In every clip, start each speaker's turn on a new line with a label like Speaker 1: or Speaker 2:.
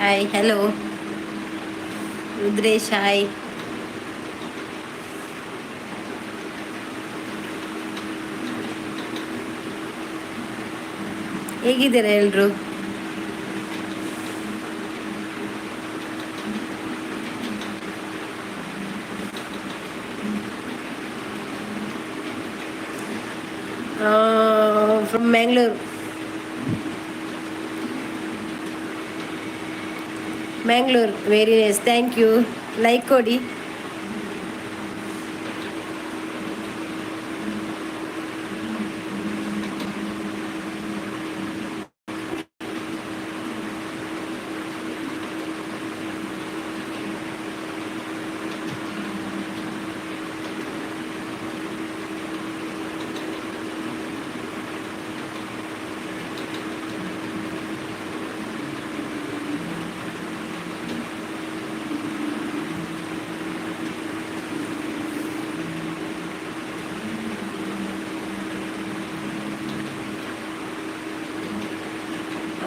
Speaker 1: Hi, hello Rudresh, hi. ಹೇಗಿದ್ದೀರಾ ಎಲ್ರು? From Mangalore. Mangalore, very nice, thank you. Like ಕೊಡಿ.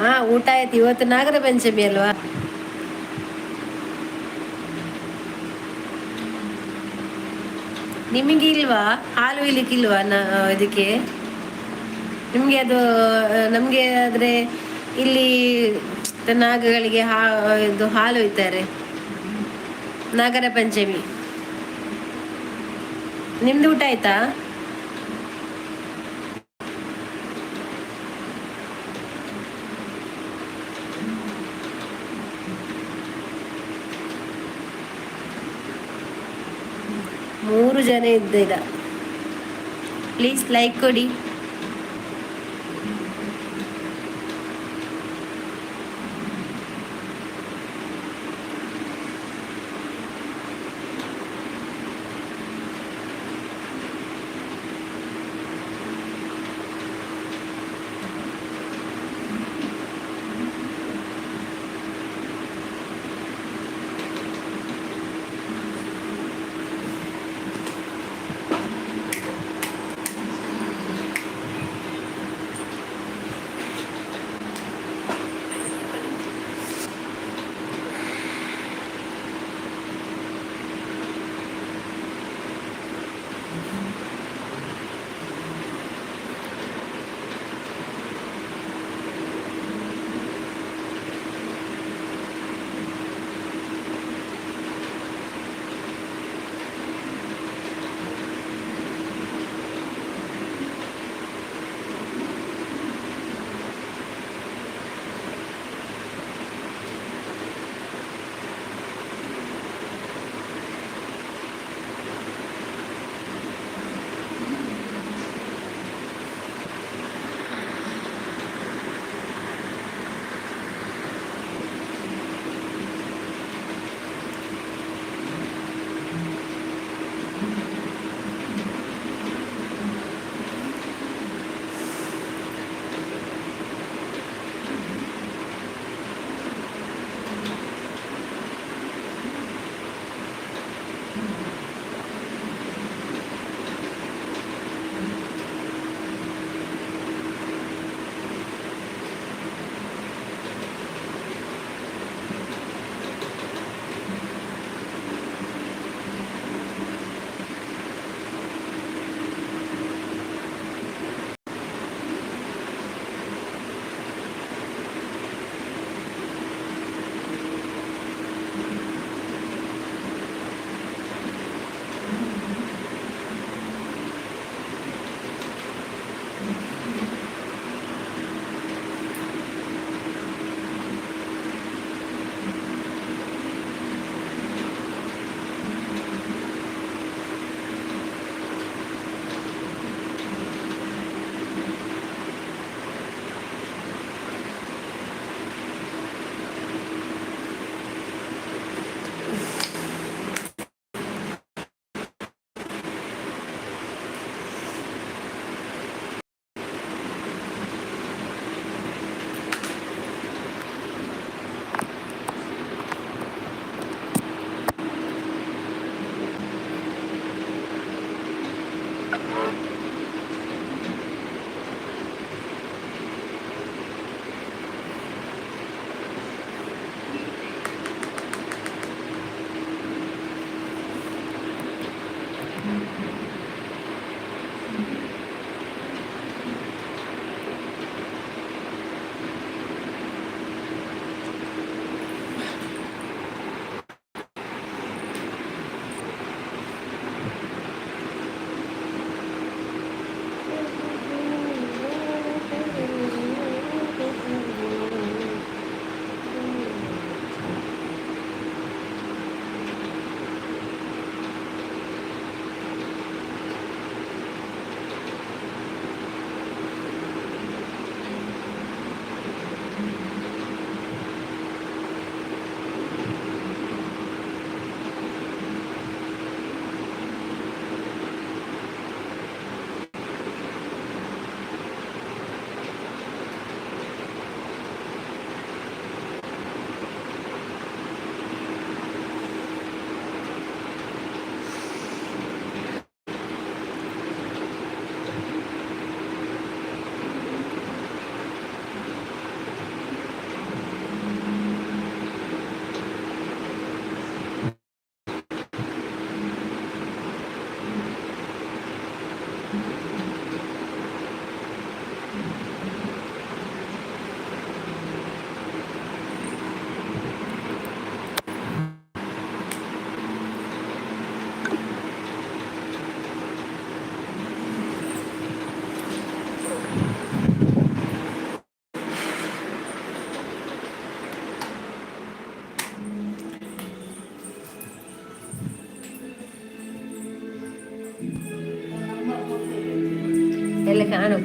Speaker 1: ಹಾ, ಊಟ ಆಯ್ತು. ಇವತ್ತು ನಾಗರ ಪಂಚಮಿ ಅಲ್ವಾ? ನಿಮಗೆ ಇಲ್ವಾ? ಹಾಲು ಇಲಿಕ್ಕಿಲ್ವಾ? ಇದಕ್ಕೆ ನಿಮಗೆ ಅದು, ನಮಗೆ ಆದರೆ ಇಲ್ಲಿ ನಾಗಗಳಿಗೆ ಇದು ಹಾಲು ಒಯ್ತಾರೆ ನಾಗರ ಪಂಚಮಿ. ನಿಮ್ದು ಊಟ ಆಯ್ತಾ? ಮೂರು ಜನ ಇದ್ದೀರ. ಪ್ಲೀಸ್ ಲೈಕ್ ಕೊಡಿ.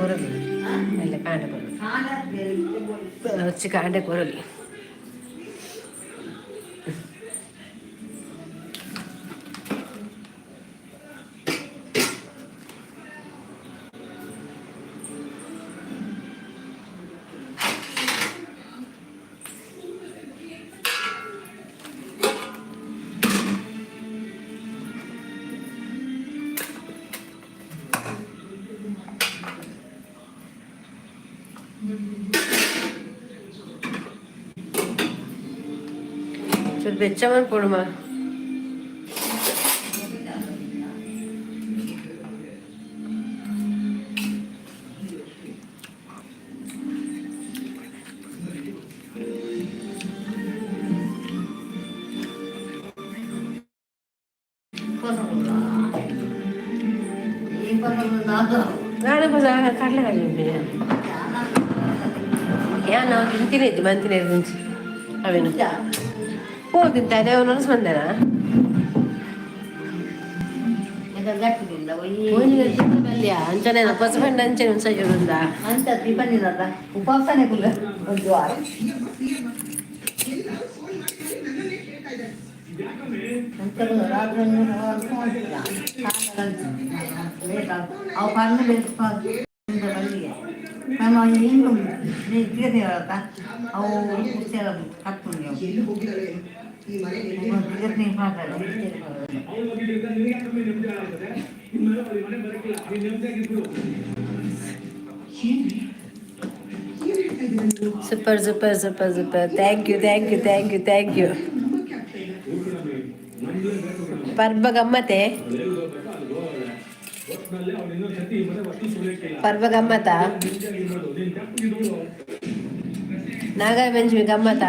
Speaker 1: ಕೊರಲಿ ಅಲ್ಲ ಕಾಂಡೆ ಕೊರಲಿ ಹಚ್ಚಿ ಕಾಂಡೆ ಕೊರಲಿ. ಚೂರು ಬೆಚ್ಚ ಮನ್ಪೊಡುಮ. ನಾನು ಕಡಲೆ ಉಂಪಿನ ಯಾನ್ ಅವು ತಿಂತಿನ ಇದ್ದು ಮಂತಿನ ಮುಂಚೆ ಅವೇನು ಪೋ ತಿಂತ ಅದೇ ಅವನು ಬಂದೇನಾ. ಅಂಚನೆ ಹೊಸ ಬಂಡ ಅಂಚನೆ ಒಂದು ಸಜ್ಜುಂದ.
Speaker 2: ಅಂತ ತ್ರಿಪಂದಿನದ ಉಪವಾಸನೆ ಕುಲ್ಲ ಒಂದು ವಾರ. ಅಂತ ರಾತ್ರಿ ಅವು ಕಣ್ಣು ಬೇಕು ಬಲ್ಲಿಗೆ ನಮ್ಮ ಹಿಂಗೆ ತಿರ್ಗತ್ತ ಅವು ಕಟ್ಕೊಂಡು ತಿರ್ಗತ್ನಿ ಮಾತಾಡ.
Speaker 1: Super, super, super, super. Thank you, thank you, thank you, thank you. ಪರ್ಬ ಗಮ್ಮತೆ, ಪರ್ಬ ಗಮ್ಮತ, ನಾಗರ ಪಂಚಮಿ ಗಮ್ಮತ.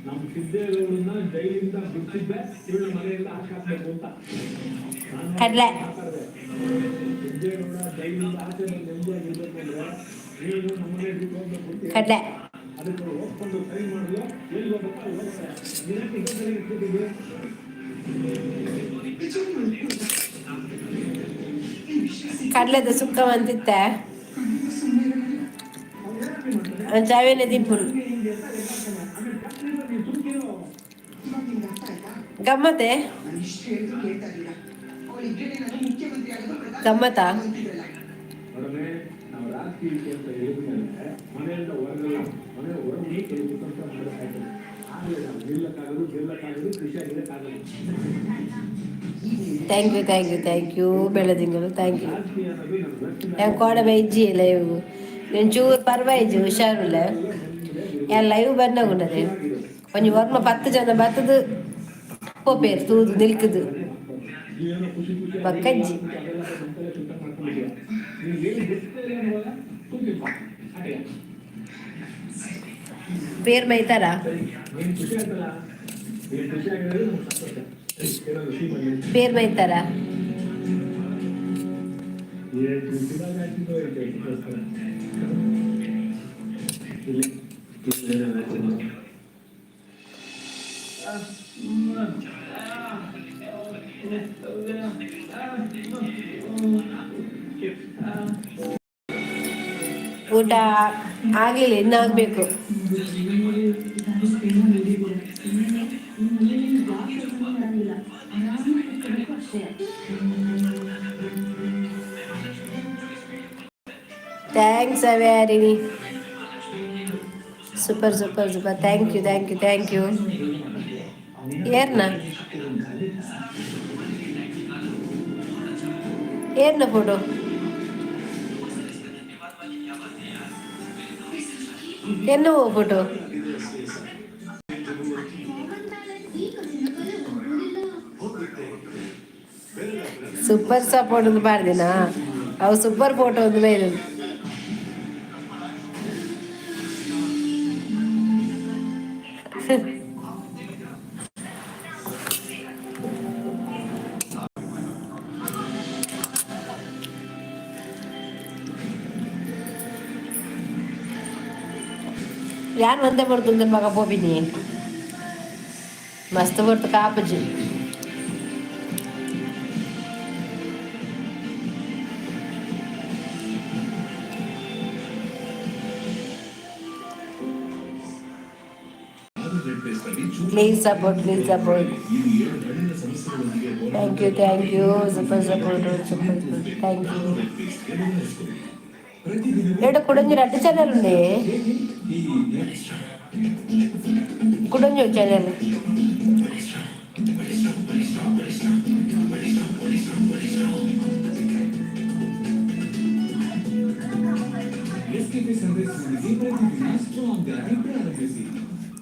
Speaker 3: ನಮ್ಮ ಸಿದ್ದೇಗೌಡನ್ನ ಜೈಲಿಂದ ಬಿಟ್ಟಿದ್ದೆ ಇವಳ ಮನೆಯಿಂದ ಆಚೆ ಹಾಕ್ಬೇಕು ಅಂತ.
Speaker 1: ಕಡ್ಲೆ.
Speaker 3: ಸಿದ್ದೇಗೌಡ ಜೈಲಿಂದ ಆಚೆ ಬಂದು ನೆಮ್ಮದಿಯಾಗಿರ್ಬೇಕು ಅಂದ್ರೆ ನೀನು ನಮ್ಮನೆ ಬಿಟ್ಟು ಹೋಗ್ಬೇಕು ಅಂತ ಹೇಳಿ.
Speaker 1: ಕಡ್ಲೆ.
Speaker 3: ಅದಕ್ಕೆ ಅವ್ರು ಒಪ್ಕೊಂಡು ಸೈ ಮಾಡಿದ್ಲು. ಎಲ್ಲಿ ಹೋಗ್ಬೇಕು ಅಲ್ಲಿ ಹೋಗ್ತಾರೆ. ನೀನ್ಯಾಕೆ ಇಷ್ಟೊತ್ತಲ್ಲಿ ಇರ್ತಿದ್ದೀವಿ?
Speaker 1: ಕಡ್ಲೆದ ಸುಕ್ಕ ಮಂತಿತ್ತೆ ಚಾವೇನೆ ತಿಂಪುರು ಗಮ್ಮತೆ ಗಮ್ಮತಾ.
Speaker 3: ಮೇಡಮೇ, ನಾವು ರಾಜಕೀಯಕ್ಕೆ ಅಂತ ಹೇಳಿದ್ಮೇಲೆ ಮನೆಯಿಂದ ಹೊರಗಲ್ಲ, ಮನೆ ಹೊರಗೆ ಕೆಲವು ಕುತಂತ್ರ ಮಾಡಬೇಕಾಗ್ತದೆ. ಆಗಲೇ ನಾವು ನಿಲ್ಲಕ್ಕಾಗೋದು, ಗೆಲ್ಲಕ್ಕಾಗೋದು, ಖುಷಿಯಾಗಿರಕ್ಕಾಗೋದು.
Speaker 1: Thank you, thank you, thank you. ಬೆಳದಿಂಗಳು, thank you.
Speaker 3: ರಾಜಕೀಯ ಅನ್ನೋದು ನಮ್ಮ ರಕ್ತದ
Speaker 1: ಯಾನ್ ಕೋಡ ಬೈಜ್ಜಿ ಲೈವ್ ಒಂಚೂರು ಪರ್ವ ಇಜ್ಜಿ, ಹುಷಾರುಲ್ಲ. ಯಾನ್ ಲೈವ್ ಬನ್ನಗುಂಡದೆ ಒಂಜಿ ಒರ್ಮ ಪತ್ತು ಜನ ಬತ್ತದು ಪೋಪೇರು ತೂದು ನಿಲ್ಕುದು.
Speaker 3: ನೀವೇನೋ ಖುಷಿ ಖುಷಿ
Speaker 1: ಬಕ್ಕಜ್ಜಿ.
Speaker 3: ಅದೆಲ್ಲ ನಮ್ಮೆಲ್ಲ ಚಿಂತೆ ಮಾಡ್ಕೊಂಡಿದ್ದೀಯ. ನಿನ್ಗೇನು ಗೊತ್ತೇ ಇಲ್ಲ ಅನ್ನುವಾಗ ಕೂತಿಪ್ಪ ಅದೇ.
Speaker 1: ಪೇರ್ ಮೈತಾರ.
Speaker 3: ಸರಿ, ನೀನು ಖುಷಿ ಆಯ್ತಲ್ಲ, ನೀನು ಖುಷಿ ಆಗಿದ್ರೆ ನಮ್ಗೆ ಸಂತೋಷ. ಸರಿ, ಏನಾದ್ರು ಟೀ ಮಾಡಿ.
Speaker 1: ಪೇರ್ ಮೈತಾರ.
Speaker 3: ಏನ್ ದುಡ್ಡಿದಾಗ ಹಾಕಿದ್ದೋ ಈ ಕೆಲ್ಸಕ್ಕೋಸ್ಕರ. ಇಲ್ಲಿ ಇಲ್ಲಿ ಏನಾದ್ರು ಹಾಕಿದ್ದು.
Speaker 1: ಊಟ ಆಗ್ಲಿಲ್ಲ, ಇನ್ನು ಆಗ್ಬೇಕು. Thanks ಅವ್ಯಾರಿಣಿ. Super, super, super. Thank you, thank you, thank you. ಏರ್ನ ಏರ್ನ ಫೋಟೋ ಎನ್ನುವ ಫೋಟೋ ಸೂಪರ್ ಸಪೋರ್ಟ್ ಒಂದು ಪಾಡ್ದಿನ ಅವು ಸೂಪರ್ ಫೋಟೋ ಒಂದು ಬೈದು. ಯಾರು ಒಂದೇ ಬರ್ತುಂದೆ ಮಗ ಪೋಪಿನಿ ಮಸ್ತ್ ಬರ್ತು ಕಾಪಜಿ. Please support, please support. Thank you, thank you. Super support, super support. Thank you. ಎಡ ಕುಡಂಜಿ ರಡ್ಡು ಚಾನಲ್ ಉಂಡೆ, ಕುಡಂಜು ಚಾನಲ್.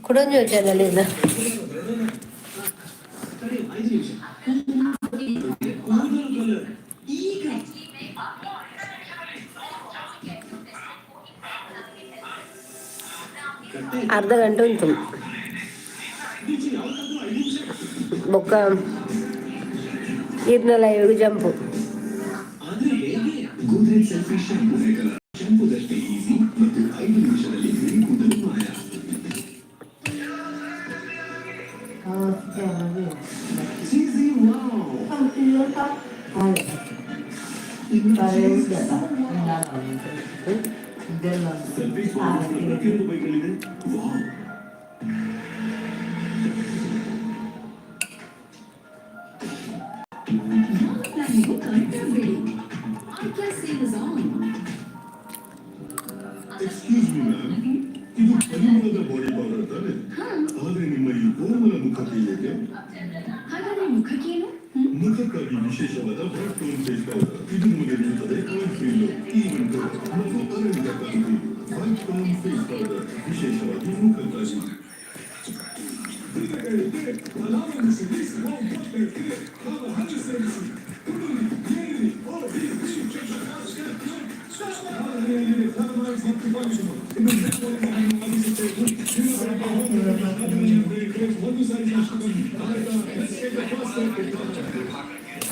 Speaker 1: ಕುಡಂಜು ಚಾನಲ್ ಇಲ್ಲ. ಅರ್ಧ ಗಂಟೆ ಉಂಟು. ಬೊಕ್ಕ ಇರ್ನ live jump.
Speaker 4: Excuse me ma'am, ಇದು ಪರಿಮಳದ ಬಾಡಿ ಪೌಡರ್ ತಾನೆ? ಆದರೆ ನಿಮ್ಮ ಈ ಕೋಮಲ ಮುಖಕ್ಕೆ ಏಕೆ?
Speaker 5: ಹಾಗಾದ್ರೆ ಮುಖಕ್ಕೇನು?
Speaker 4: ಮುಖಕ್ಕಾಗಿ ವಿಶೇಷವಾದ ವೈಟ್ ಟೋನ್ ಫೇಸ್ ಪೌಡರ್. ಇದು ನಿಮಗೆ ನೀಡುತ್ತದೆ ಆಯಿಲ್ ಫ್ರೀ ಈವನ್ ಟೋನ್ ಮತ್ತು ಅರಳಿದ ಕಾಂತಿ. ವೈಟ್ ಟೋನ್ ಫೇಸ್ ಪೌಡರ್, ವಿಶೇಷವಾಗಿ ಮುಖಕ್ಕಾಗಿ.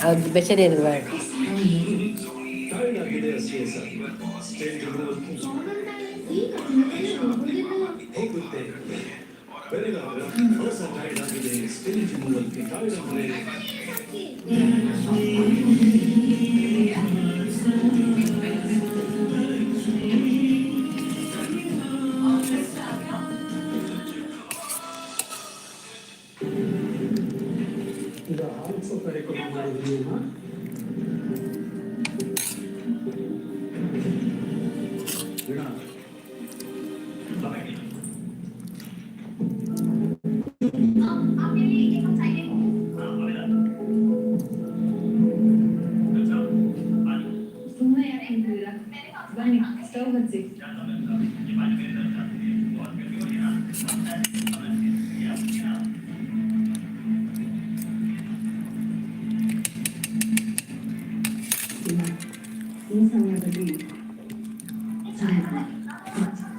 Speaker 1: ಅದು ಬೆಚ್ಚನೇನು ಬೇಡ.
Speaker 3: ಇದು ಹಾಲು ಕಾರ್ಯಕ್ರಮ ಮಾಡೋದು.
Speaker 5: ಸುಮ್ಮನೆ ಯಾಕೆ ನಿಂತಿದ್ದೀರಾ? ಬನ್ನಿ, ಸ್ಟವ್ ಹಚ್ಚಿ. ಈ ಸಮಯದಲ್ಲಿ ಸಹಾಯ ಮಾಡಿ.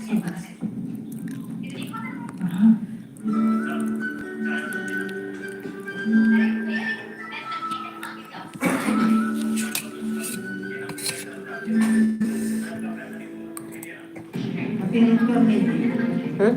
Speaker 5: ಸ್ಟವ್ ಹಚ್ಚಿ.
Speaker 1: ಹ್ಞೂ.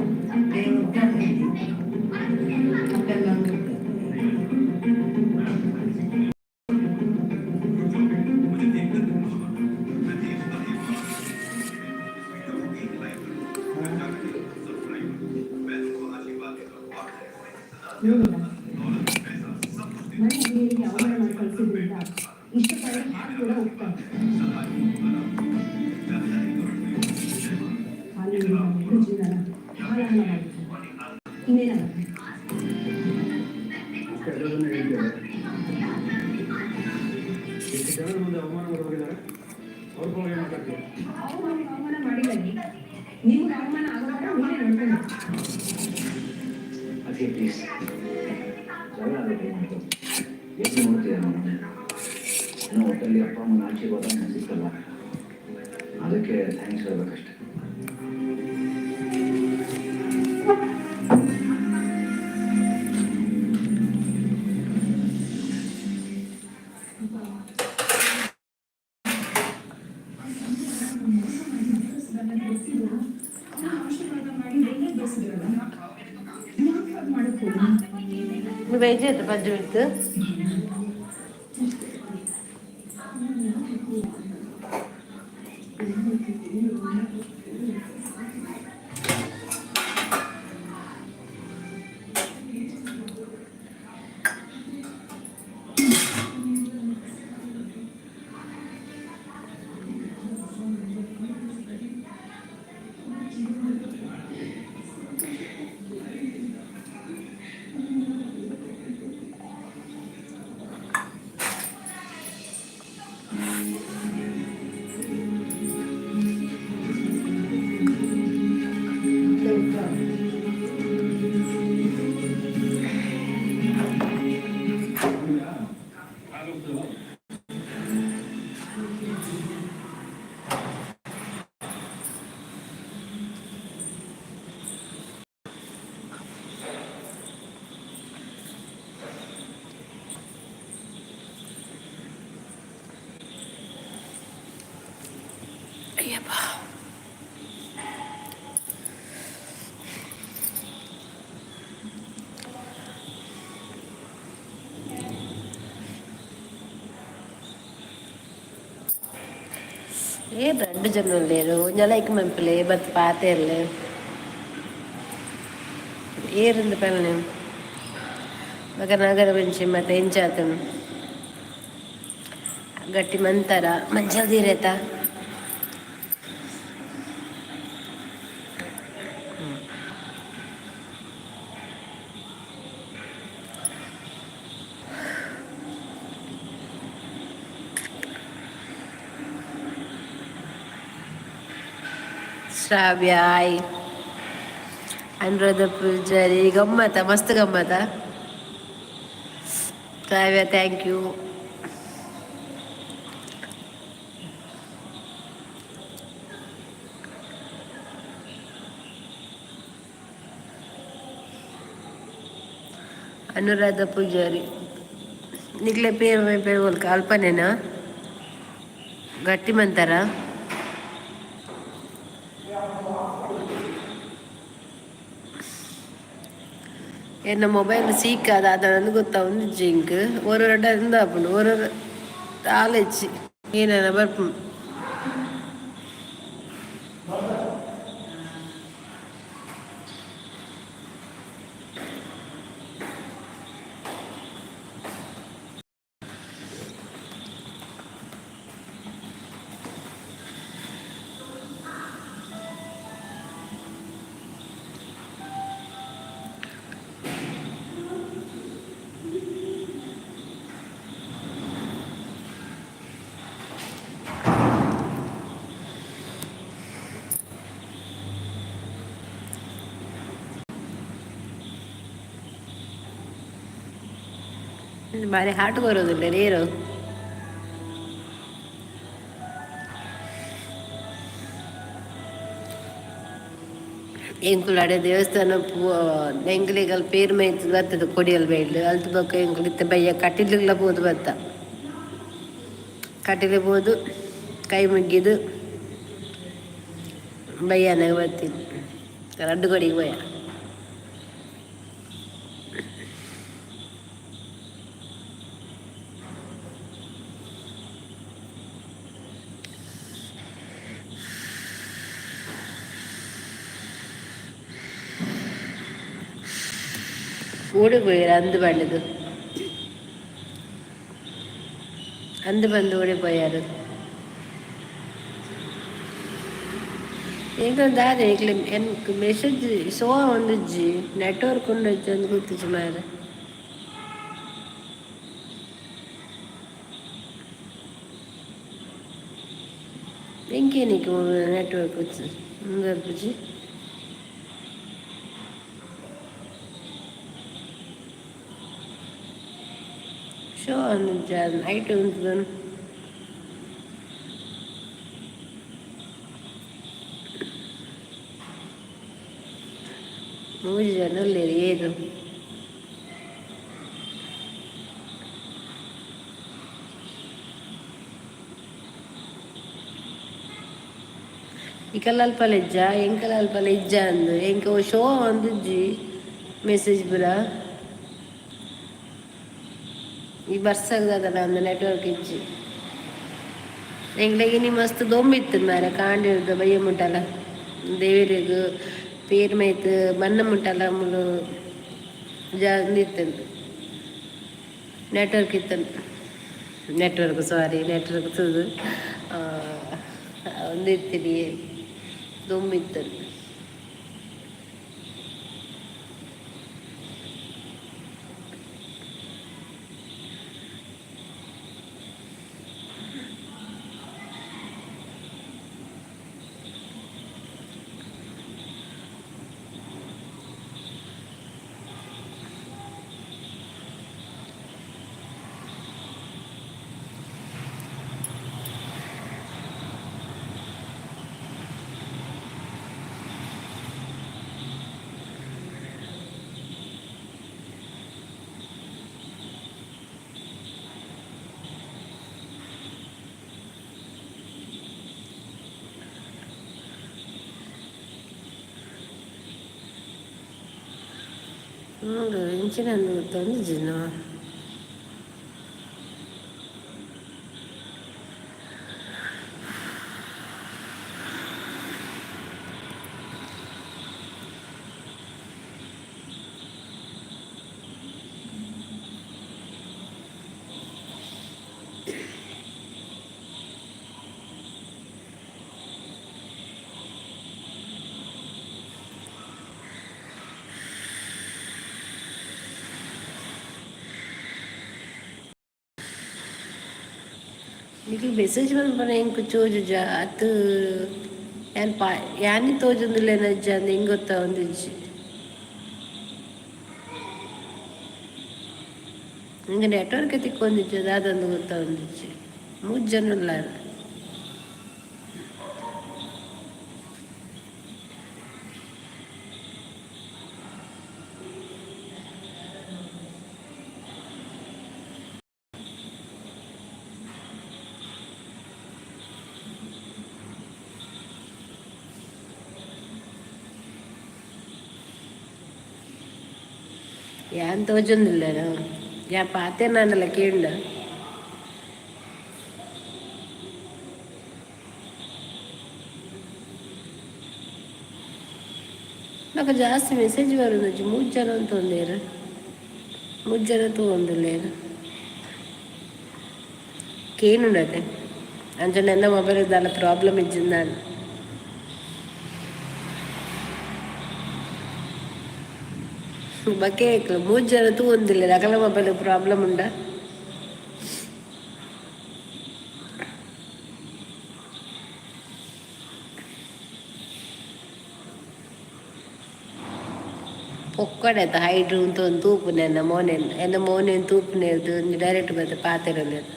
Speaker 5: ನೋಡಿಲ್ಲ, ಮನೆ ಹಿರಿಯರಿಗೆ ಅವಮಾನ ಮಾಡಿ ಕಳಿಸಿದ್ರಿಂದ ಇಷ್ಟಪಡದೆ ಹಾಲು ಕೂಡ ಹೋಗ್ತಾರೆ. ಹಾಲು ಮಕ್ಕಳ ಜೀವನ ಹಾಳಾಗಲ್ಲ ಮಾಡಿದ್ರು. ಇನ್ನೇನಾಗುತ್ತೆ?
Speaker 3: ಎಲ್ಲದನ್ನೂ ಹೇಳ್ತೇವೆ. ಎಷ್ಟು ಜನರ ಮುಂದೆ ಅವಮಾನ ಮಾಡಿ ಹೋಗಿದ್ದಾರೆ. ಅವ್ರ ಪರವಾಗಿ ಮಾತಾಡ್ತೀವಿ.
Speaker 5: ಅವ್ರು ನಮ್ಗೆ ಅವಮಾನ ಮಾಡಿಲ್ಲ. ನಿಮ್ಗೆ ಅವಮಾನ ಆಗೋ ಥರ ನೀವೇ ನೋಡ್ಕೊಂಡು.
Speaker 6: ಅದಕ್ಕೆ ಪ್ಲೀಸ್, ಜಗಳ ಆಗುತ್ತೆ. ಏನಾಯ್ತು? ಎಷ್ಟು ನೋಡ್ತೀಯ ನಮ್ಮನ್ನ? ಏನೋ ಒಟ್ಟಲ್ಲಿ ಅಪ್ಪ ಅಮ್ಮನ ಆಶೀರ್ವಾದ ನಂಗೆ ಸಿಕ್ಕಲ್ಲ, ಅದಕ್ಕೆ thanks ಹೇಳ್ಬೇಕಷ್ಟೆ.
Speaker 5: ಆಶೀರ್ವಾದ ಮಾಡಿ ಒಳ್ಳೆ ಬಯಸಿದ್ರಲ್ಲ, ಯಾಕೆ ಹಾಗೆ ಮಾಡಕ್ ಹೋಗಿ?
Speaker 1: ವೆಜ್ ಆಯ್ತು ಪಜ್ಜು ಬಿತ್ತು. ಏನ್ ರಡ್ಡು ಜನ ಉಲ್ಲೇರು ಒಂಜಿ ಲೈಕ್ ಮನ್ಪುಲೆ ಬತ್ತ್ ಪಾತೆರ್ಲೆ ಏರಿಂದು ಪನ್ಲೆ ಬೊಕ ನಗರ ಬಂಚಿ ಮತ್ತೆ ಎಂಚಾತುಂಡು ಗಟ್ಟಿ ಮಂತರ ಮಂಚ ದೀರೆತ. ಶ್ರಾವ್ಯ ಹಾಯ್. ಅನುರಾಧ ಪೂಜಾರಿ ಗಮ್ಮತ, ಮಸ್ತ್ ಗಮ್ಮತ. ಶ್ರಾವ್ಯ, thank you. Anuradha Poojary ನಿಕ್ಲೆ ಪೇರು ಪೇರು ಅಲ್ಪನೇನಾ? ಗಟ್ಟಿ ಮಂತಾರ? ಎನ್ನ ಮೊಬೈಲ್ ಸೀಕ್ ಅದ ಗೊತ್ತಾವೊಂದು ಜಿಂಕ್ ಒರ ರಡ್ಡ ಆಪುಂಡು ಒರ ಆಲೆಚ್ಚಿ ಏನಾನ ಬರ್ಪುಂಡು. ಬಾರಿ ಹಾಟ್ ಬರೋದಿಲ್ಲ ನೀರು. ಎಂಕುಲಾಡೆ ದೇವಸ್ಥಾನ ಎಂಕ್ಲೆಗ್ ಅಲ್ಪ ಪೇರ್ ಮೈತ್ ಬರ್ತದೆ ಕೊಡಿಯಲ್ ಬೈಲ್. ಅಲ್ತ್ ಬೊಕ್ಕ ಎಂಕುಲು ಇತ್ತೆ ಬಯ್ಯ ಕಟೀಲುಗ್ಲ ಪೋದು ಬತ್ತ. ಕಟೀಲು ಪೋದು ಕೈ ಮುಗಿದು ಬಯ್ಯಾನಾಗ ಬರ್ತೀನಿ ರಡ್ಡು ಕೊಡಿಗೆ ಪೋಯ. ಓಡಿపోయారు ಅಂದು ಬಂಡದು ಅಂದು ಬಂದು ಓಡಿపోయారు. ಎಂಕಲ್ ದಾದ ಎಂಕ್ಲೆ ಎನ್ಕ್ ಮೆಸೇಜ್ ಸೋ ಒಂದಿಜ್ಜಿ, ನೆಟ್ವರ್ಕ್ ಉಂಡಜ್ಜಿ ಅಂದ್ ಗೊತ್ತಿಜ್ಜಿ ಮಾರ್ರೆ. ಎಂಕೇನಿಕ್ ನೆಟ್ವರ್ಕ್ ಉಂದರ್ಪುಜಿ. ಶೋ ಒಂದಿಜ್ಜಿ ಐಟ್ ಉಂತುದನ್. ಮೂಜಿ ಜನ ಉಲ್ಲೆರ್ ಏರ್. ಇಕಲ್ ಅಲ್ಪಲ ಇಜ್ಜ, ಎಂಕಲ್ ಅಲ್ಪಲ ಇಜ್ಜ ಅಂದ್. ಎಂಕ್ ಅವು ಶೋ ಆವೊಂದಿಜ್ಜಿ ಮೆಸೇಜ್ ಪೂರ. ಈ ಬರ್ಸಗ್ ದಾದನ ಅಂದ್ ನೆಟ್ವರ್ಕ್ ಇಜ್ಜಿ. ಎಂಕ್ಲೆಗ್ ಇನಿ ಮಸ್ತ್ ದೊಂಬು ಇತ್ತುಂಡು ಮಾರ್ರೆ ಕಾಂಡೆರ್ದ್ ಬಯ್ಯ ಮುಟ್ಟಲ. ದೇವೆರೆಗ್ ಪೇರ್ ಮೈತ್ ಬನ್ನ ಮುಟ್ಟಲ ಮೂಲು ಜಾಸ್ತಿ ಇತ್ತುಂಡು. ನೆಟ್ವರ್ಕ್ ಇತ್ತುಂಡು. ನೆಟ್ವರ್ಕ್, ಸಾರಿ, ನೆಟ್ವರ್ಕ್ ತೂದು ಉಂದು ಇತ್ತಿನಿ ದೊಂಬು ಇತ್ತುಂಡು. ಇಂಚಿನ ಗೊತ್ತೊಂದು. ನಿಕ್ಲು ಮೆಸೇಜ್ ಮನ್ಪುನ ಎಂಕ್ ತೋಜುಜ ಅತ್ ಯಾನ್ ಪಾ ಯಾನಿ ತೋಜೊಂದುಲ್ಲೆನ ಅಜ್ಜ ಅಂದ್ ಎಂಕ್ ಗೊತ್ತಾವೊಂದಿಜ್ಜಿ. ಇಂಗ ನೆಟ್ವರ್ಕ್ ತಿಕ್ಕೊಂದಿಜ್ಜಿ, ದಾದಂದ್ ಗೊತ್ತಾವೊಂದಿಜ್ಜಿ. ಮೂಜಿ ಜನ ಉಲ್ಲಾರ್. ಯಾನ್ ತೋಜೊಂದುಲ್ಲೆನ, ಯಾನ್ ಪಾತೆರ್ನಾಂಡಲ ಕೇಂಡ. ಬೊಕ ಜಾಸ್ತಿ ಮೆಸೇಜ್ ಬರೋದಿಜ್ಜಿ. ಮೂಜಿ ಜನ ತೋಂದೇರು, ಮೂಜಿ ಜನ ತೂವೊಂದುಲ್ಲೆರ್. ಕೇನುಂಡತೆ ಅಂಚನೆ ಎನ್ನ ಮೊಬೈಲ್ ದಾಲ ಪ್ರಾಬ್ಲಮ್ ಇಜ್ಜಿಂದಾನ್. ಬಕೆ ಮೂಜಿ ಜನ ತೂವೊಂದುಲ್ಲೆರ್, ಅಕಲ್ನ ಮೊಬೈಲ್ ಪ್ರಾಬ್ಲಮ್ ಉಂಡ. ಪೊಕ್ಕಡೆ ಹೈಡ್ರು ಉಂತೊಂದು ತೂಪುನೆ ಎನ್ನ ಮೋನೆನ್, ಎನ್ನ ಮೋನೆನ್ ತೂಪುನೆರ್ದ್ ಒಂಜಿ ಡೈರೆಕ್ಟ್ ಬತ್ತ್ ಪಾತೆರೊಂದೆರ್.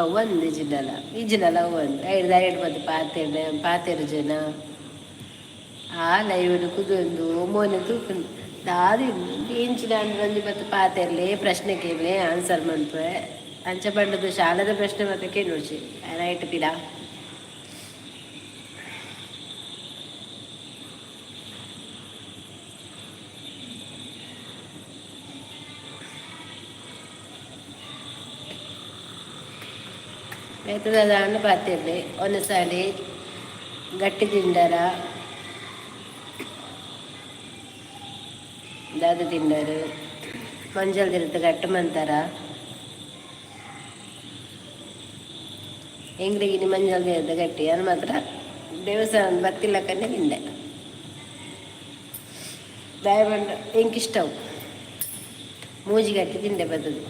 Speaker 1: ಅವು ಒಂದ್ ಇಜ್ಜಿಂಡಲ ಇಜ್ಜಿಂಡಲ ಅವು ಒಂದ್ ಐಡ್ ಡೈರೆಕ್ಟ್ ಬತ್ತ್ ಪಾತೆರ್ನೆ ಪಾತೆರುಜೆನ. ಆ ಲೈವ್ ಕುದೊಂದು ಮೋನೆ ತೂಪುಂಡು ದಾದ ಇಂಚಿನ ಒಂಜಿ ಬತ್ತ್ ಪಾತೆರ್ಲೆ, ಪ್ರಶ್ನೆ ಕೇನ್ಲೆ, ಆನ್ಸರ್ ಮನ್ಪುವೆ. ಅಂಚ ಪಂಡದು ಶಾಲೆದ ಪ್ರಶ್ನೆ ಮಾತ ಕೇನೊಡ್ಚಿ ರೈಟ್ ಪಿರ. ಬೇತದಾಂಡ ಪಾತೆರ್ಲೆ. ಒಂಜಿ ಗಟ್ಟಿ ತಿಂಡರ, ದಾದ ತಿಂಡರು, ಮಂಜಲ್ ದಿನದ ಗಟ್ಟಿ ಮಂತಾರ. ಎಂಗ್ಲಿಗಿನಿ ಮಂಜಲ್ ದಿನದ ಗಟ್ಟಿ ಅದು ಮಾತ್ರ ದೇವಸ್ಥಾನ ಬತ್ತಿಲ್ಲಕ್ಕನೆ ತಿಂಡೆ. ದಾಯಬಂಡ ಎಂಕ್ ಇಷ್ಟವು ಮೂಜಿ ಗಟ್ಟಿ ತಿಂಡೆ ಬತ್ತದು.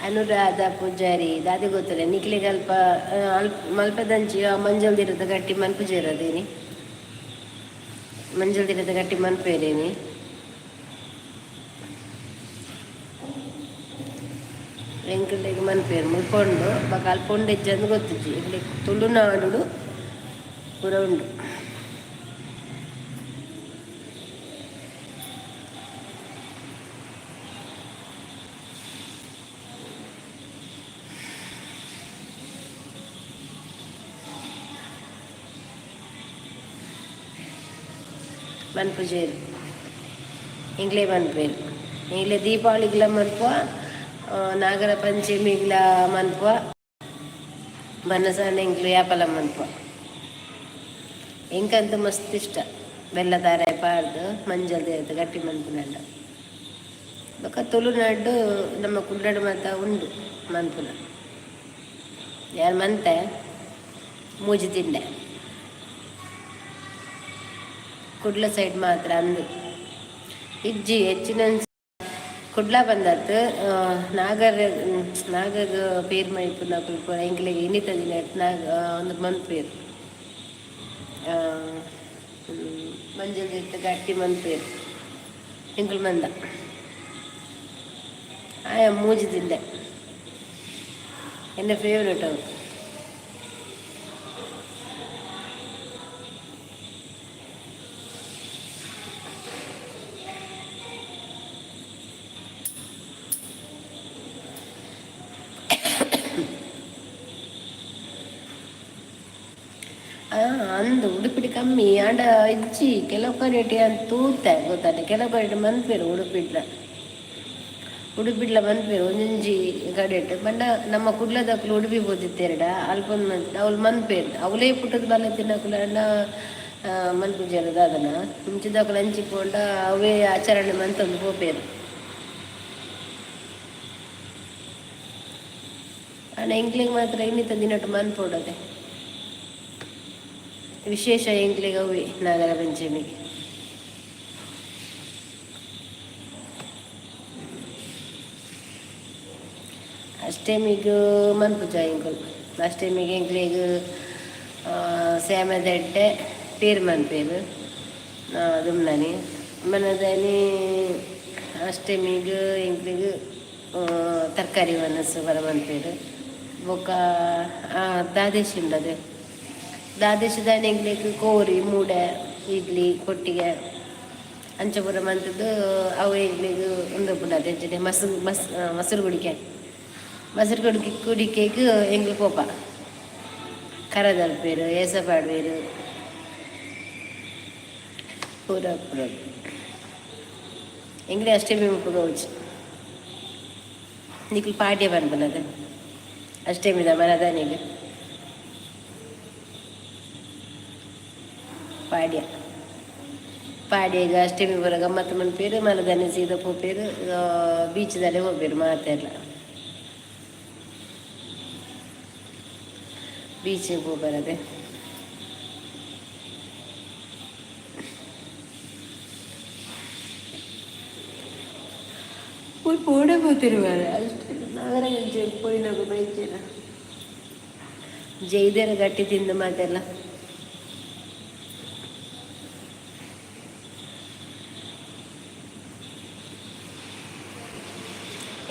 Speaker 1: ಅನುರಾಧ ಪೂಜಾರಿ ದಾದೆ ಗೊತ್ತಿಲ್ಲ ನಿಕ್ಲೆಗ್ ಅಲ್ಪ ಅಲ್ಪ ಮಲ್ಪದಂಚಿ ಮಂಜಲ್ ದಿನದ ಗಟ್ಟಿ ಮನ್ಪುಜೆರದೇನಿ? ಮಂಜಲ್ ದಿನದ ಗಟ್ಟಿ ಮನ್ಪೇರೇನಿ? ಎಂಕಲೆಗ್ ಮನ್ಪೇರು ಮುಲ್ಪ ಉಂಡು. ಬೊಕ ಅಲ್ಪ ಉಂಡು ಇಜ್ಜಂದ್ ಗೊತ್ತಿಜ್ಜಿ. ಇಲ್ಲಿ ತುಳುನಾಡುಡು ಪೂರ ಉಂಡು. ಮನ್ಪುಜೆರ್, ಎಂಕ್ಲೆ ಮನ್ಪೇರು. ಎಂಕ್ಲೆ ದೀಪಾವಳಿಗ್ಲ ಮನ್ಪುವ, ನಾಗರ ಪಂಚಮಿಗ್ಲ ಮನ್ಪುವ, ಬನ್ನಸಾನ ಎಂಕ್ಲು ಯಾಪಲ ಮನ್ಪುವ. ಎಂಕಂತೂ ಮಸ್ತ್ ಇಷ್ಟ ಬೆಲ್ಲ ದಾರ ಪಾಡ್ದು ಮಂಜಲ್ ದೇವತೆ ಗಟ್ಟಿ ಮನ್ಪುನಂಡ. ಬೊಕ ತುಳುನಾಡು ನಮ್ಮ ಕುಡ್ಲಡ್ ಮಾತ ಉಂಡು ಮನ್ಪುನ. ಯಾನ್ ಮಂತೆ ಮೂಜಿ ತಿಂಡೆ. ಕುಡ್ಲ ಸೈಡ್ ಮಾತ್ರ ಅಂದು ಇಜ್ಜಿ ಹೆಚ್ಚಿನ. ಕುಡ್ಲ ಬಂದತ್ತು. ನಾಗರ ನಾಗಗ ಪೇರ್ ಮೈಪುನಕುಲು ಪೂರ ಎಂಕ್ಲೆಗ್ ಇನ್ನಿತ ದಿನ ನಾಗ ಒಂದು ಮನ್ಪೇರ್, ಮಂಜಲ್ ಇತ್ತು ಗಟ್ಟಿ ಮನ್ಪೇರ್. ಎಂಕುಲು ಮಂದ ಆಯ ಮೂಜಿ ತಿಂದೆ. ಎನ್ನ ಫೇವ್ರೇಟ್ ಅವು. ಅಂದು ಉಡುಪಿಡಿ ಕಮ್ಮಿ ಆಂಡ ಇಜ್ಜಿ. ಕೆಲವು ಕಡೆಟ್ ಯಾನ್ ತೂತೆ ಗೊತ್ತಾಂಡ, ಕೆಲವು ಕಡೆಟ್ ಮನ್ಪೆರ್. ಉಡುಪಿಡ್ಲ ಉಡುಪಿಡ್ಲ ಮನ್ಪೆರ್ ಒಂಜೊಂಜಿ ಕಡೆಟ್. ಪಂಡ ನಮ್ಮ ಕುಡ್ಲದಕುಲು ಉಡುಪಿ ಪೋದಿತ್ತೆರ್ಡ ಅಲ್ಪ ಒಂದು ಮನ್ಪು ಅವ್ಲು ಮನ್ಪೆರ್. ಅವಲೇ ಪುಟ್ಟದ ಬಲ್ಲ ತಿನ್ನಕುಲು ಆಂಡ ಮನ್ಪುಜೆರ್ ದಾದನ. ಇಂಚಿದಕುಲು ಅಂಚಿ ಪೋಂಡ ಅವೇ ಆಚರಣೆ ಮಂತೊಂದು ಪೋಪೆರ್. ಆಂಡ ಎಂಕ್ಲೆಗ್ ಮಾತ್ರ ಇನ್ನಿತ ದಿನಟ್ ಮನ್ಪೊಡತೆ. ವಿಶೇಷ ಎಂಕ್ಲೆಗ್ ಅವೇ ನಾಗರ ಪಂಚಮಿಗೆ. ಅಷ್ಟಮಿಗ್ ಮನ್ಪುಜ ಎಂಕುಲು. ಅಷ್ಟಮಿಗೆ ಎಂಕ್ಲೆಗ್ ಸೇಮದೆಡ್ಡೆ ಪೇರ್ ಮನ್ಪೇರು ದುಮ್ನಾನಿ. ಮನದಾನಿ ಅಷ್ಟಮಿಗ್ ಎಂಕ್ಲೆಗ್ ತರಕಾರಿ ಒನಸ್ ಪೂರ ಮನ್ಪೇರು. ಬೊಕ್ಕ ದಾದೇಶಿ ಉಂಡದೆ, ದಾದೇಶಿ ಎಂಕ್ಲೆಗ್ ಕೋರಿ, ಮೂಡೆ, ಇಡ್ಲಿ, ಕೊಟ್ಟಿಗೆ ಅಂಚ ಪೂರ ಮಂತುದು ಅವು ಎಂಕ್ಲೆಗ್ ಉಂದು ಉಪ್ಪುಂಡು. ಅಂಚನೆ ಮಸ್ ಮಸ್ ಮೊಸರು ಕುಡಿಕೆ, ಮೊಸರು ಕುಡಿಕೆ ಕುಡಿಕೆಗ್ ಎಂಕ್ಲು ಪೋಪ. ಕರ ದಲ್ಪೇರು, ಏಸ ಪಾಡ್ವೇರು, ಪೂರ ಪೂರ. ಎಂಕ್ಲೆ ಅಷ್ಟಮಿ ಮುಪ್ಪುಗ. ನಿಕ್ಲು ಪಾಡ್ಯ ಪನ್ಪುನದ ಅಷ್ಟಮಿದ ಮನದಾನಿಗ್ ಪಾಡ್ಯ. ಪಾಡ್ಯಗ್ ಅಷ್ಟಮಿ ಪೂರ ಗಮ್ಮತ್ತು ಮನ್ಪೇರು. ಮನದಾನಿ ಸೀದಾ ಪೋಪೇರು, ಬೀಚ್ದಲ್ಲೇ ಹೋಗ್ಬೇರು ಮಾತೆರ್ಲ. ಬೀಚಿಗೆ ಪೋಪೆರತೆ. ಪೋಡೆ ಪೋತಿರುವಾರೆ ಅಷ್ಟೇ. ನಾಗರ ಪೋಯಿನಗು ಬೈಚೇನ ಜೈದೇರ ಗಟ್ಟಿ ತಿಂದು ಮಾತೆಲ್ಲ.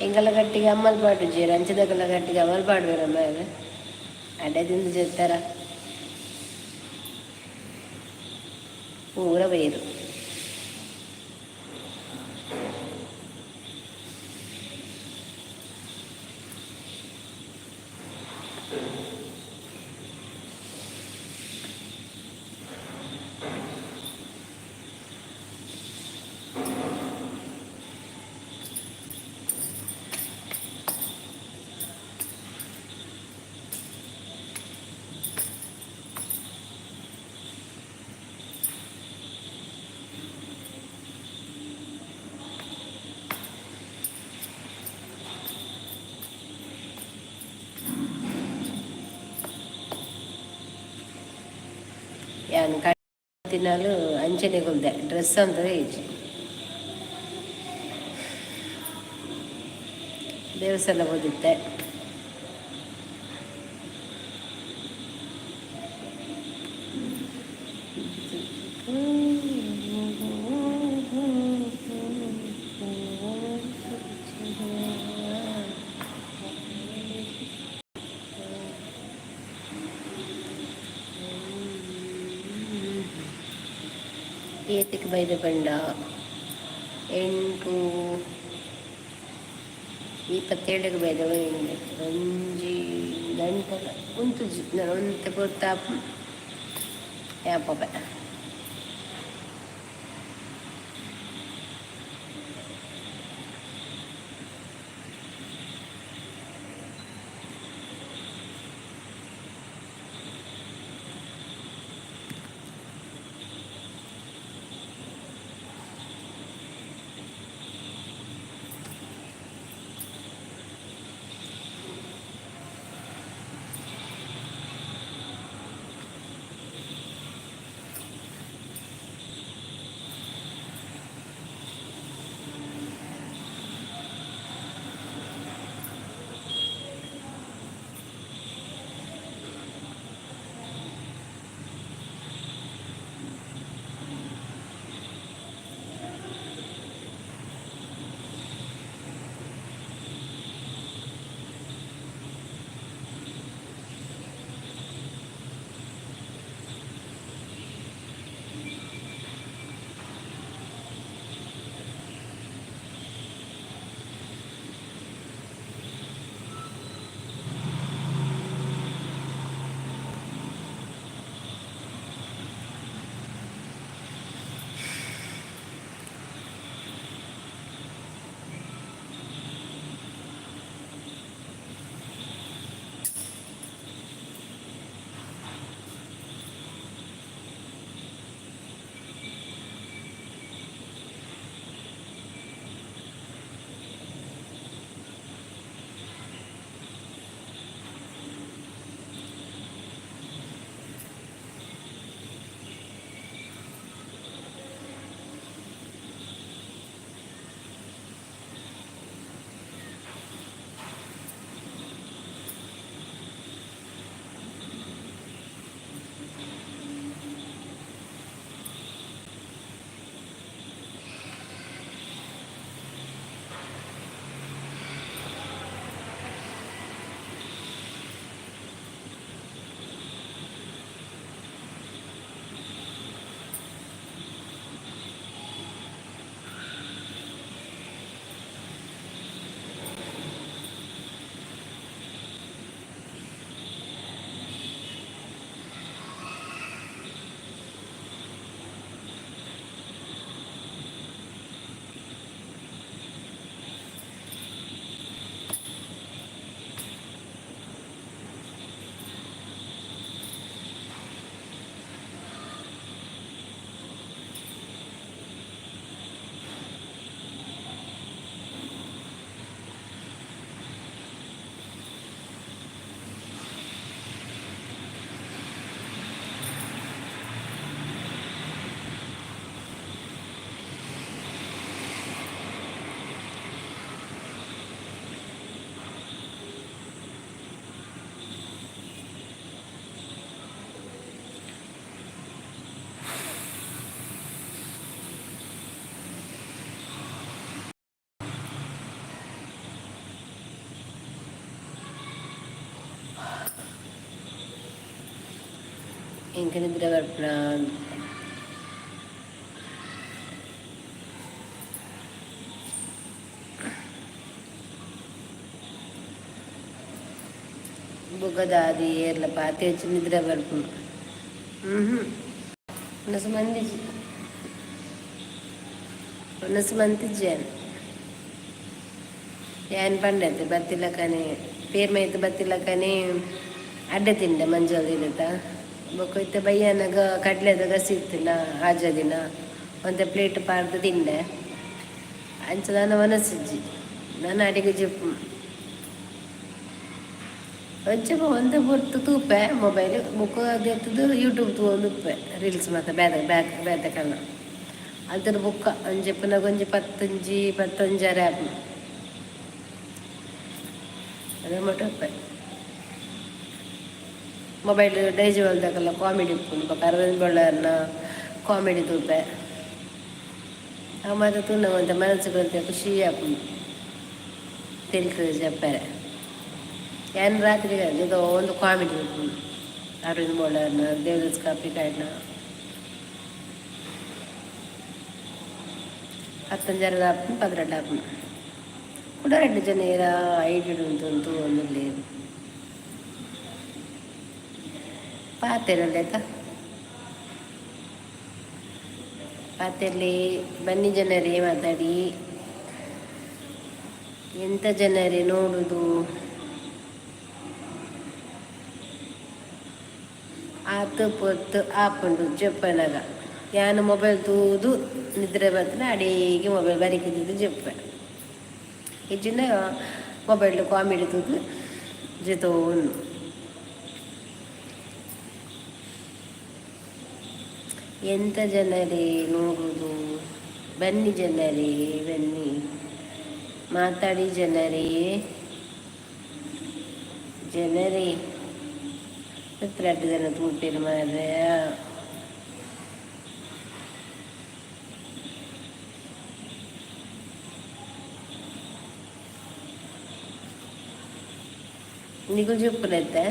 Speaker 1: ಎಂಕಲ ಗಟ್ಟಿಗೆ ಅಮ್ಮಲ್ ಪಾಡು ಜೇರು ಅಂಚದಕಲ ಗಟ್ಟಿಗೆ ಅಮಲ್ ಪಾಡುವೆರಮ್ಮ. ಅಡ್ಡೆ ತಿಂದು ಜೆತ್ತರ ಪೂರ ಬೈರು. ಯಾನ್ ತಿನ್ನಲು ಅಂಚನೆ ಕುಲ್ದೆ, ಡ್ರೆಸ್ ಅಂತ ಇಜ್ಜಿ. ದೇವಸ್ಥಾನ ಹೋದಿತ್ತೆ. ಏತಿಗೆ ಬೈದ ಪಂಡ 8:27ಕ್ಕೆ ಬೈದ. ಒಂಜಿ ಗಂಟೆ ಉಂತುಜಿ ನಾನು. ಒಂತೆ ಪೊರ್ತಾಪು ಯಾಪೊಪೆ. ಎಂಕ್ ನಿದ್ರೆ ಬರ್ಪುನ. ಬೊಕ್ಕದಾದಿ ಏರ್ಲ ಪಾತೆರ್ಚಿ ನಿದ್ರೆ ಬರ್ಪುಂಡು. ಹ್ಞೂ, ಒನಸ್ ಮಂದಿಜಿ, ಒನಸ್ ಮಂತಿಜ್ಜಿ. ಯಾನ್ ಪಂಡತೆ ಬತ್ತಿಲಕನೆ ಪೇರ್ ಮೈತ್ ಬತ್ತಿಲಕನೆ ಅಡ್ಡೆ ತಿಂಡೆ ಮಂಜಲ್ ಇರುತ್ತ. ಬೊಕ್ಕ ಇತ್ತೆ ಬಯ್ಯನಗ ಕಡ್ಲೆದ ಗಸಿ ಇತ್ತಿಲ್ಲ ಆಜ ದಿನ ಒಂತೆ ಪ್ಲೇಟ್ ಪಾಡ್ದು ತಿಂಡೆ. ಅಂಚ ದಾನ ಒನಸಿಜ್ಜಿ, ನಾನು ಅಡಿಗೆ ಜೆಪ್ಪು ಒಂಚ ಒಂತೆ ಪೊರ್ತು ತೂಪೆ ಮೊಬೈಲ್. ಬೊಕ್ಕ ದೆತ್ತುದು ಯೂಟ್ಯೂಬ್ ತೂವೊಂದು ಉಪ್ಪೆ, ರೀಲ್ಸ್ ಮಾತ ಬೇತೆ ಬ್ಯಾಕ್ ಬೇತೆ ಕಲ್ಲ ಅಲ್ತದ. ಬೊಕ್ಕ ಒಂಜಿ ಒಂಜಿ ಪತ್ತೊಂಜಿ ಪತ್ತೊಂಜರೆ ಆಪುಂಡು, ಅದೇ ಮಟ್ಟ ಉಪ್ಪೆ. ಮೊಬೈಲ್ ಡೈಜವಾಲ್ದಕಲ್ಲ ಕಾಮಿಡಿ ಉಪ್ಪುಂಡು. ಬೊಕ್ಕ ಅರವಿಂದ್ ಬೊಳ್ಳಾರ್ನ ಕಾಮಿಡಿ ತೂಪೆ. ಅವು ಮಾತ ತೂನಗ ಒಂತೆ ಮನಸ್ಸುಗ್ ಒಂತೆ ಖುಷಿ ಆಪುಂಡು. ತೆಲ್ತುದು ಜಪ್ಪೆರೆ ಯಾನ್ ರಾತ್ರಿ ಇದು ಒಂದು ಕಾಮಿಡಿ ಉಪ್ಪುಂಡು, ಅರವಿಂದ್ ಬೊಳ್ಳಾರ್ನ, ದೇವದಾಸ್ ಕಾಪಿಕಾಡ್ನ. ಪತ್ತೊಂಜರೆ ಆಪುಂಡು, 12 ಆಪುಂಡು. ಕುಡ ರಡ್ಡ್ ಜನ ಏರ ಐಡಿಡ್ ಉಂತುಂತು ಒಂದುಲ್ಲೆರ್. ಪಾತೆರೊಲ್ಲೆತ ಪಾತೆರ್ಲೆ, ಬನ್ನಿ ಜನರೇ, ಮಾತಾಡಿ. ಎಂತ ಜನರೇ ನೋಡುದು? ಆತು ಪೊರ್ತು ಆಪುಂಡು ಜೆಪ್ಪನಗ. ಯಾನ್ ಮೊಬೈಲ್ ತೂದು ನಿದ್ರೆ ಬತ್ತುಂಡ ಅಡೇಗೆ ಮೊಬೈಲ್ ಬರಿಕ್ ದೀದ್ ಜೆಪ್ಪೆ. ಇಜ್ಜಿಂಡ ಮೊಬೈಲ್ ಕಾಮಿಡಿ ತೂದು ಜೆತ್ತೊಂದು. ಎಂತ ಜನರೇ ನೋಡುದು? ಬನ್ನಿ ಜನರೇ, ಬನ್ನಿ, ಮಾತಾಡಿ ಜನರೇ. ಜನರೇ, ರಡ್ಡ್ ಜನ ತೂಪೆರ್ ಮಾರ್ರೆ. ನಿಕುಲು ಜೆಪ್ಪುನೈತೆ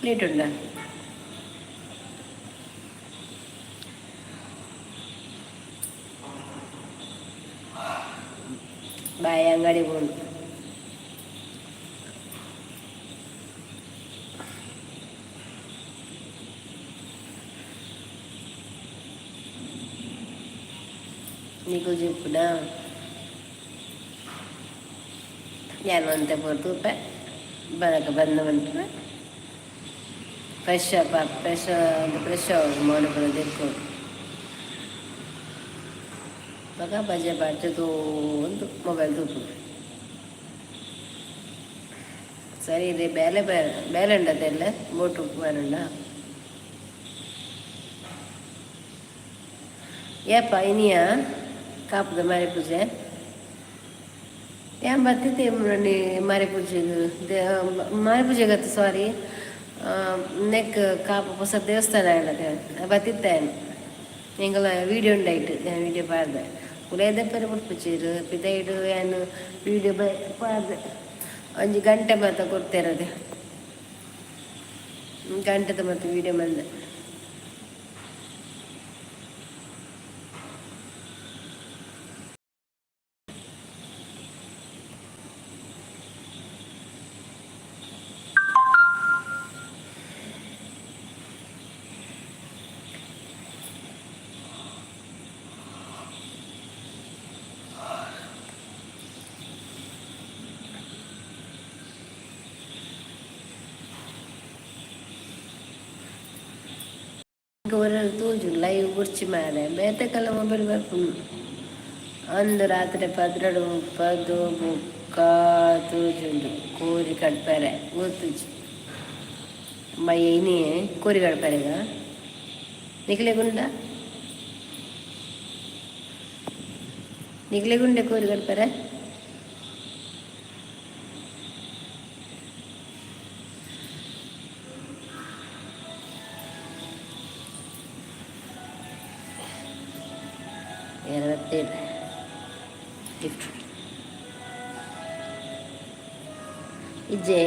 Speaker 1: ಲೇಟ್ ಉಂಡಾ? ಬಾಯ್, ಅಂಗಡಿ ಬೋಡು. ನಿಕುಲು ಜೆಪ್ಪುನಾ? ಯಾನ್ ಒಂತೆ ಪೊರ್ತು ತೂಪೆ, ಬರಕ ಬಂದ ಮನ್ಪುವೆ. ಫ್ರೆಶ್ ಅಪ್, ಫ್ರೆಶ್ ಫ್ರೆಶ್ ಮೋನೆ ಪೂರ ದೆಕ್ಕೊಡು. ಬೊಕ ಬಜೆ ಪಾಡ್ದ್ ತೂವೊಂದು ಮೊಬೈಲ್ ತೂಪುನು. ಸರಿ ಇದೆ. ಬೇಲೆ ಬೇಲೆ ಉಂಡತೆ ಎಲ್ಲ ಬೋಟು ಬರುಂಡ. ಏಪ ಇನಿಯ ಕಾಪುದ ಮಾರಿ ಪೂಜೆ? ಯಾನ್ ಬತ್ತಿತ್ತೆ ಮಾರಿ ಪೂಜೆಗ್. ಮಾರಿ ಪೂಜೆಗತ್ತ, ಸಾರಿ, ನೆಕ್ ಕಾಪು ಪೊಸ ದೇವಸ್ಥಾನ ಆಂಡತೆ, ಬತ್ತಿತ್ತೆ. ಎಂಕಲ್ನ ವೀಡಿಯೋ ಉಂಡೈಟ್, ಯಾನ್ ವೀಡಿಯೋ ಪಾಡ್ದೆ. ಉಲಯಿ ದೆಪ್ಪರೆ ಬುಡ್ಪುಜೆರ್, ಪಿದೈಡ್ ಯಾನ್ ವೀಡಿಯೋ ಪಾಡ್ದೆ. ಒಂಜಿ ಗಂಟೆ ಮಾತ ಕೊರ್ತೆರ್, ಗಂಟೆದ ಮಾತ ವೀಡಿಯೋ ಮಲ್ದೆ. ಒರ ತೋಜುಂಡು ಲೈವ್ ಬೊರ್ಚಿ ಮಾರ್ರೆ, ಬೇತೆಕಲ್ಲ ಮೊಬೈಲ್ ಬರ್ಪುಂಡು. ಅಂದು ರಾತ್ರೆ 12:30 ಬೊಕ್ಕ ತೋಜುಂಡು ಕೋರಿ ಕಡ್ಪೆರೆ ಗೊತ್ತುಜಿ. ಬಯ್ಯ ಇನಿ ಕೋರಿ ಕಡ್ಪೆರೆಗ ನಿಕ್ಲೆಗುಂಡ? ನಿಕ್ಲೆಗುಂಡೆ ಕೋರಿ ಕಡ್ಪೆರೆ? 27 ಲಿಫ್ಟ್ ಇಜ್ಜೆ.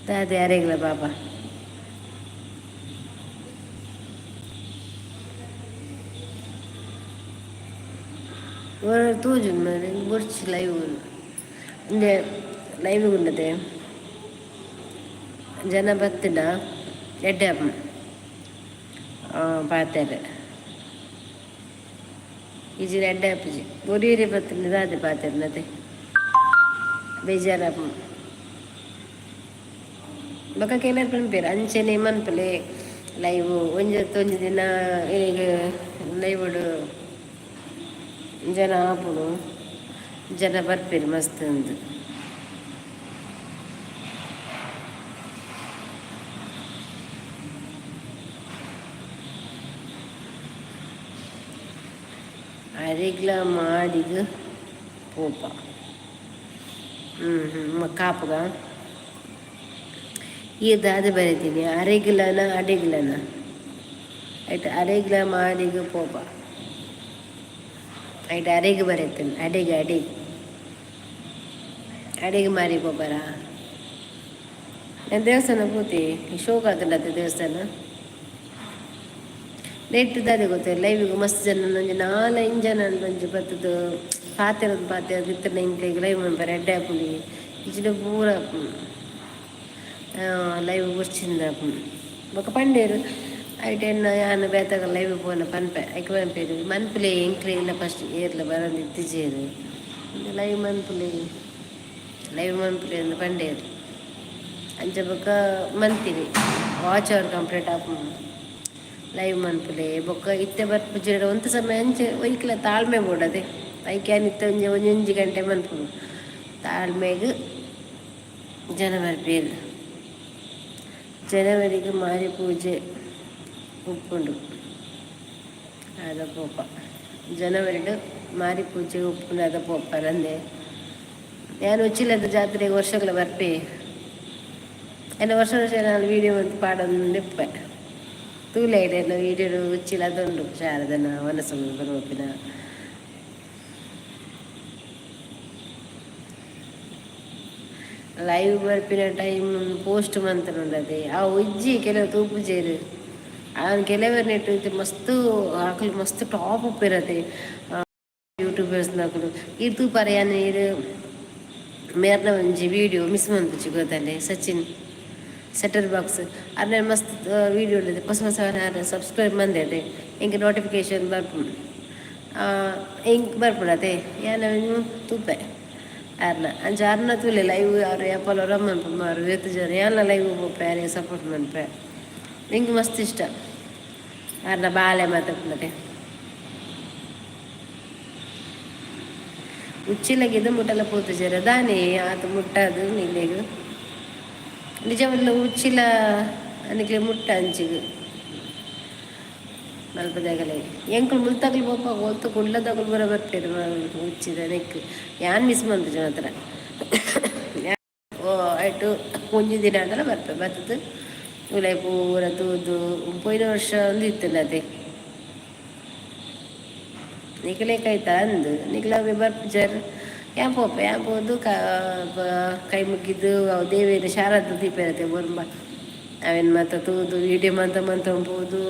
Speaker 1: ದಾದೆ ಅರೆಗ್ಲ ಪಾಪ. ತೂಜುಂಡು ಮಾರ್ರೆ ಬೊರ್ಚಿ ಲೈವ್ ಇಂದೆ ಲೈವ್ ಉಂಡತೆ ಜನ ಬತ್ತಿನ ಎಡ್ಡೆ ಆಪುಂಡು ಪಾತೆರೆ ಇಜ್ಜಿಡ ಎಡ್ಡೆ ಆಪುಜಿ ಒರಿಯರೆ ಬತ್ತಿನ ದಾದೆ ಪಾತೆರ್ನತೆ ಬೇಜಾರಾಪುಂಡು. ಬೊಕ ಕೆಲವೆರ್ ಪನ್ಪೆರ್ ಅಂಚನೆ ಮನ್ಪುಲೆ ಲೈವ್ ಒಂಜಿ ಒಂಜಿ ದಿನ ಇರೆಗ್ ಲೈವ್ ಜನ ಆಪುಂಡು ಜನ ಬರ್ಪೆರ್ ಮಸ್ತ್ ಅಂದ್. ಅರೆಗ್ಲ ಮಾದಿಗ್ ಪೋಪ. ಹ್ಞೂ ಹ್ಞೂ ಕಾಪುಗ ಈ ದಾದ ಬರೀತೀನಿ ಅರೆಗ್ಲನ ಅಡೆಗ್ಲನ ಆಯ್ತು ಅರೆಗ್ಲ ಮಾದಿಗ್ ಪೋಪ ಆಯ್ತು ಅರೆಗ್ ಬರೀತೀನಿ ಅಡೆಗೆ ಅಡೆಗ್ ಅಡೆಗೆ ಮಾರಿ ಪೋಪರ. ನಾನು ದೇವಸ್ಥಾನ ಪೋತಿ ಶೋಕ್ ಆತುಂಡತ್ತೆ ದೇವಸ್ಥಾನ ನೆಟ್ ದಾದೆ ಗೊತ್ತೆ ಲೈವಿಗೆ ಮಸ್ತ್ ಜನ ಒಂಜಿ ನಾಲೈದು ಜನ ಒಂಜಿ ಬತ್ತುದು ಪಾತೆರದು ಪಾತೆರದು ಇತ್ತಿನ ಎಂಕ್ಲೆಗ್ ಲೈವ್ ಮನ್ಪರೆ ಎಡ್ಡೆ ಆಪುಂಡು ಇಜ್ಜಿಡ ಪೂರ ಲೈವ್ ಬೊರ್ಚಿಂದ ಆಪುಂಡು. ಬೊಕ ಪಂಡೇರು ಐಟ್ ಎನ್ನ ಯಾನ್ ಬೇತಗ ಲೈವ್ ಪೋನ ಪನ್ಪೆ ಐಕ್ ಪನ್ಪೆರ್ ಮನ್ಪುಲೆ ಎಂಕ್ಲೆಗ್ಲ ಫಸ್ಟ್ ಏರ್ಲ ಬರಂದು ಇತ್ತಿಜೆರ್ ಲೈವ್ ಮನ್ಪುಲೆ ಲೈವ್ ಮನ್ಪುಲೆ ಅಂದ್ ಪಂಡೇರು. ಅಂಚ ಬೊಕ ಮಂತಿನಿ ವಾಚ್ ಅವರ್ ಕಂಪ್ಲೀಟ್ ಆಪುಂಡು ಲೈವ್ ಮನ್ಪುಲೆ ಬೊಕ್ಕ ಇತ್ತೆ ಬರ್ಪುಜೆರ್ ಒಂತೆ ಸಮಯ ಅಂಚೆ ಒಯ್ಕ್ಲ ತಾಳ್ಮೆ ಬೋಡದೆ ಐಕ್ ಯಾನ್ ಇತ್ತೆ ಒಂಜಿ ಒಂಜೊಂಜಿ ಗಂಟೆ ಮನ್ಪುನು ತಾಳ್ಮೆಗ್ ಜನ ಬರ್ಪೆರ್. ಜನವರಿಗೆ ಮಾರಿ ಪೂಜೆ ಉಪ್ಪುಂಡು ಅದ ಪೋಪ ಜನವರಿಡ್ ಮಾರಿ ಪೂಜೆ ಉಪ್ಪುಂಡು ಅದ ಪೋಪರಂದೆ ಯಾನ್ ಉಚ್ಚಿಲದ ಜಾತ್ರೆಗ್ ವರ್ಷಗಳ ಬರ್ಪೆ ಎನ್ನ ವರ್ಷ ವರ್ಷ ನಾನು ವೀಡಿಯೋ ಮಂತ್ ಪಾಡೊಂದು ಇಪ್ಪೆ ತೂಲೆ ಎನ್ನ ವೀಡಿಯೋ ಉಚ್ಚಿಲದ ಉಂಡು ಶಾರದನ ವನಸ ಪೋಪಿನ. ಲೈವ್ ಬರ್ಪಿನ ಟೈಮ್ ಪೋಸ್ಟ್ ಮಂತುಂಡತೆ ಅವು ಇಜ್ಜಿ ಕೆಲವು ತೂಪುಜೆರ್ ಆನ್ ಕೆಲವೆರ್ ನೆಟ್ ಇತ್ತೆ ಮಸ್ತ್ ಅಕುಲು ಮಸ್ತ್ ಟಾಪ್ ಉಪ್ಪೆರತೆ ಯೂಟ್ಯೂಬರ್ಸ್ನಕುಲು ಈರ್ ತೂಪರ್ ಯಾನ್ ಈರ್ ಮೇರ್ನ ಒಂಜಿ ವೀಡಿಯೋ ಮಿಸ್ ಮನ್ಪುಜಿ ಗೊತ್ತಂಡೆ ಸಚಿನ್ ಸೆಟರ್ ಬಾಕ್ಸ್ ಅರ್ನ ಮಸ್ತ್ ವೀಡಿಯೋ ಉಂಡತೆ ಹೊಸ ಹೊಸ ಸಬ್ಸ್ಕ್ರೈಬ್ ಮಂದೆತೆ ಎಂಕ್ ನೋಟಿಫಿಕೇಶನ್ ಬರ್ಪುಂಡು ಎಂಕ್ ಬರ್ಪುಂಡತೆ ಯಾನ್ ಅವೆನ್ ತೂಪೆ ಆರ್ನ ಅಂಚ ಅರ್ನ ತೂಲೆ ಲೈವ್ ಅರ್ ಏಪಲ ಒರ ಮನ್ಪುಂಡು ಏತ್ ಜನ ಯಾನ್ಲ ಲೈವ್ ಪೋಪೆ ಆರೆಗ್ ಸಪೋರ್ಟ್ ಮನ್ಪೆ ಎಂಕ್ ಮಸ್ತ್ ಇಷ್ಟ ಆರ್ನ ಬಾಲೆ ಮಾತ ಉಚ್ಚಿಲಗಿದ ಮುಟ್ಟಲ ಪೋತುಜೆರ್ ದಾನೆ ಆತ್ ಮುಟ್ಟಾದ್ ನಿಕ್ಲೆಗ್ ನಿಜವಲ್ಲ ಉಚ್ಚಿಲ ನಿಕ್ಲೆ ಮುಟ್ಟ ಅಂಚಿಗ್ ಮಲ್ಪದಗಲೆ ಎಂಕುಲು ಮುಲ್ತಕುಲು ಪೋಪ ಒಲ್ತು ಕುಡ್ಲದಕುಲು ಪೂರ ಬರ್ಪೆರ್ ಉಚ್ಚಿದ ನೆಕ್ಕ್ ಯಾನ್ ಮಿಸ್ ಮನ್ಪುಜಿ ಮಾತ್ರ ಓ ಐಟ್ ಒಂಜಿ ದಿನ ಆಂಡಲ ಬರ್ಪೆ ಬತ್ತುದು ಉಲಾಯಿ ಪೂರ ತೂದು ಪೋಯಿನ ವರ್ಷ ಒಂದು ಇತ್ತುಂಡತೆ ನಿಕ್ಲೆಗ್ ಐತ ಅಂದ್ ನಿಕ್ಲ ಅವ್ವೆ ಬರ್ಪುಜರ್ ಯಾನ್ ಪೋಪೆ ಯಾನ್ ಪೋದು ಕೈ ಮುಗಿದು ಅವು ದೇವೆರ್ ಶಾರದ ದೀಪೆರತೆ ಬೊರ್ಂಬ ಅವೆನ್ ಮಾತ ತೂದು ವೀಡಿಯೋ ಮಂತ ಮಂತೊಂದು ಪೋದು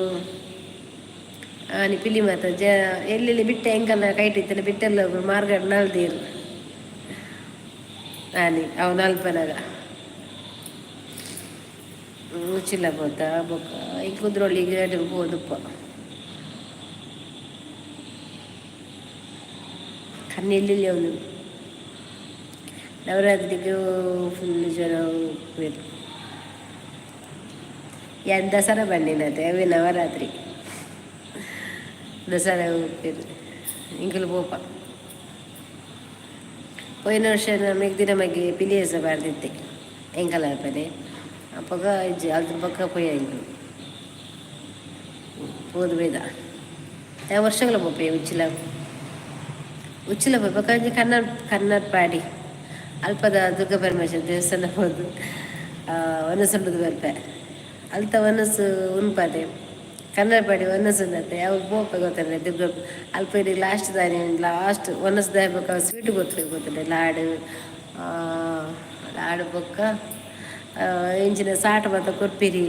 Speaker 1: ಆನಿ ಪಿಲಿ ಮಾತ ಜ ಎಲ್ಲೆಲ್ಲಿ ಬಿಟ್ಟೆ ಎಂಕಲ್ನ ಕೈಟ್ ಇತ್ತಿನ ಬಿಟ್ಟೆಲ್ಲ ಮಾರ್ಗಡ್ ನಲ್ದೀರ್ ಆನಿ ಅವು ನಲ್ಪನಗ ಉಚ್ಚಿಲ ಪೋತ ಬೊಕ್ಕ ಈ ಕುದ್ರೋಳಿಗ್ ಪೋದುಪ್ಪ ಕಣ್ಣು ಒಂದು ನವರಾತ್ರಿಗೆ ಫುಲ್ ಜನ ಉಪ್ಪುವೆರ್ ಯಾನ್ ದಸರಾ ಬನ್ನಿನತೆ ಅವೇ ನವರಾತ್ರಿ ದಸರಾ ಉಪ್ಪುವೆರ್ ಎಂಕುಲು ಪೋಪ ಪೋಯಿನ ವರ್ಷ ಮೆಗ್ದಿನ ಮಗೆ ಪಿಲಿಯೇಸ ಪಾಡ್ದಿತ್ತೆ ಎಂಕಲ ಅಲ್ಪನೆ ಅಪಗ ಇಜ್ಜಿ ಅಲ್ತ ಬೊಕ್ಕ ಪೋಯ ಎಂಕುಲು ಪೋದು ಬೈದ ಯಾನ್ ವರ್ಷಗಳ ಪೋಪೆ ಉಚ್ಚಿಲ ಉಚ್ಚಿಲ ಪೋಪೆ ಬೊಕ ಒಂಜಿ ಕನ್ನರ್ಪಾಡಿ ಅಲ್ಪದ ದುರ್ಗಾ ಪರಮೇಶ್ವರ ದೇವಸ್ಥಾನ ಪೋದು ವನಸುಂಡುದು ಬರ್ಪೆ ಅಲ್ತ ವನಸು ಉನ್ಪದೆ ಕನ್ನರ್ಪಾಡಿ ವನಸು ಉಂಡತೆ ಅವು ಪೋಪೆ ಗೊತ್ತುಂಡೆ ದುರ್ಗಾ ಅಲ್ಪ ಇಡೀ ಲಾಸ್ಟ್ ದಾನಿ ಲಾಸ್ಟ್ ವನಸ್ ದಾಯ ಬೊಕ್ಕ ಸ್ವೀಟ್ ಗೊತ್ತು ಗೊತ್ತುಂಡೆ ಲಾಡು ಲಾಡು ಬೊಕ್ಕ ಎಂಚಿನ ಸಾಟ ಮಾತ ಕೊರ್ಪಿರಿ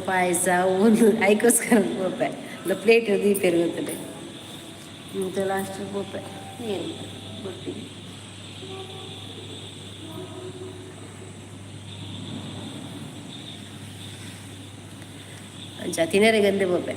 Speaker 1: ಪಾಯಸ ಒಂದು ಐಕೋಸ್ಕರ ಪೋಪೆ ಪ್ಲೇಟ್ ದೀಪೇರು ಗೊತ್ತದೆ ಮತ್ತೆ ಲಾಸ್ಟ್ ಪೋಪೆ ಏನು ಕೊಡ್ತೀನಿ. ಅಂಚ ತಿನರೆ ಗಂದೆ ಪೋಪೆ.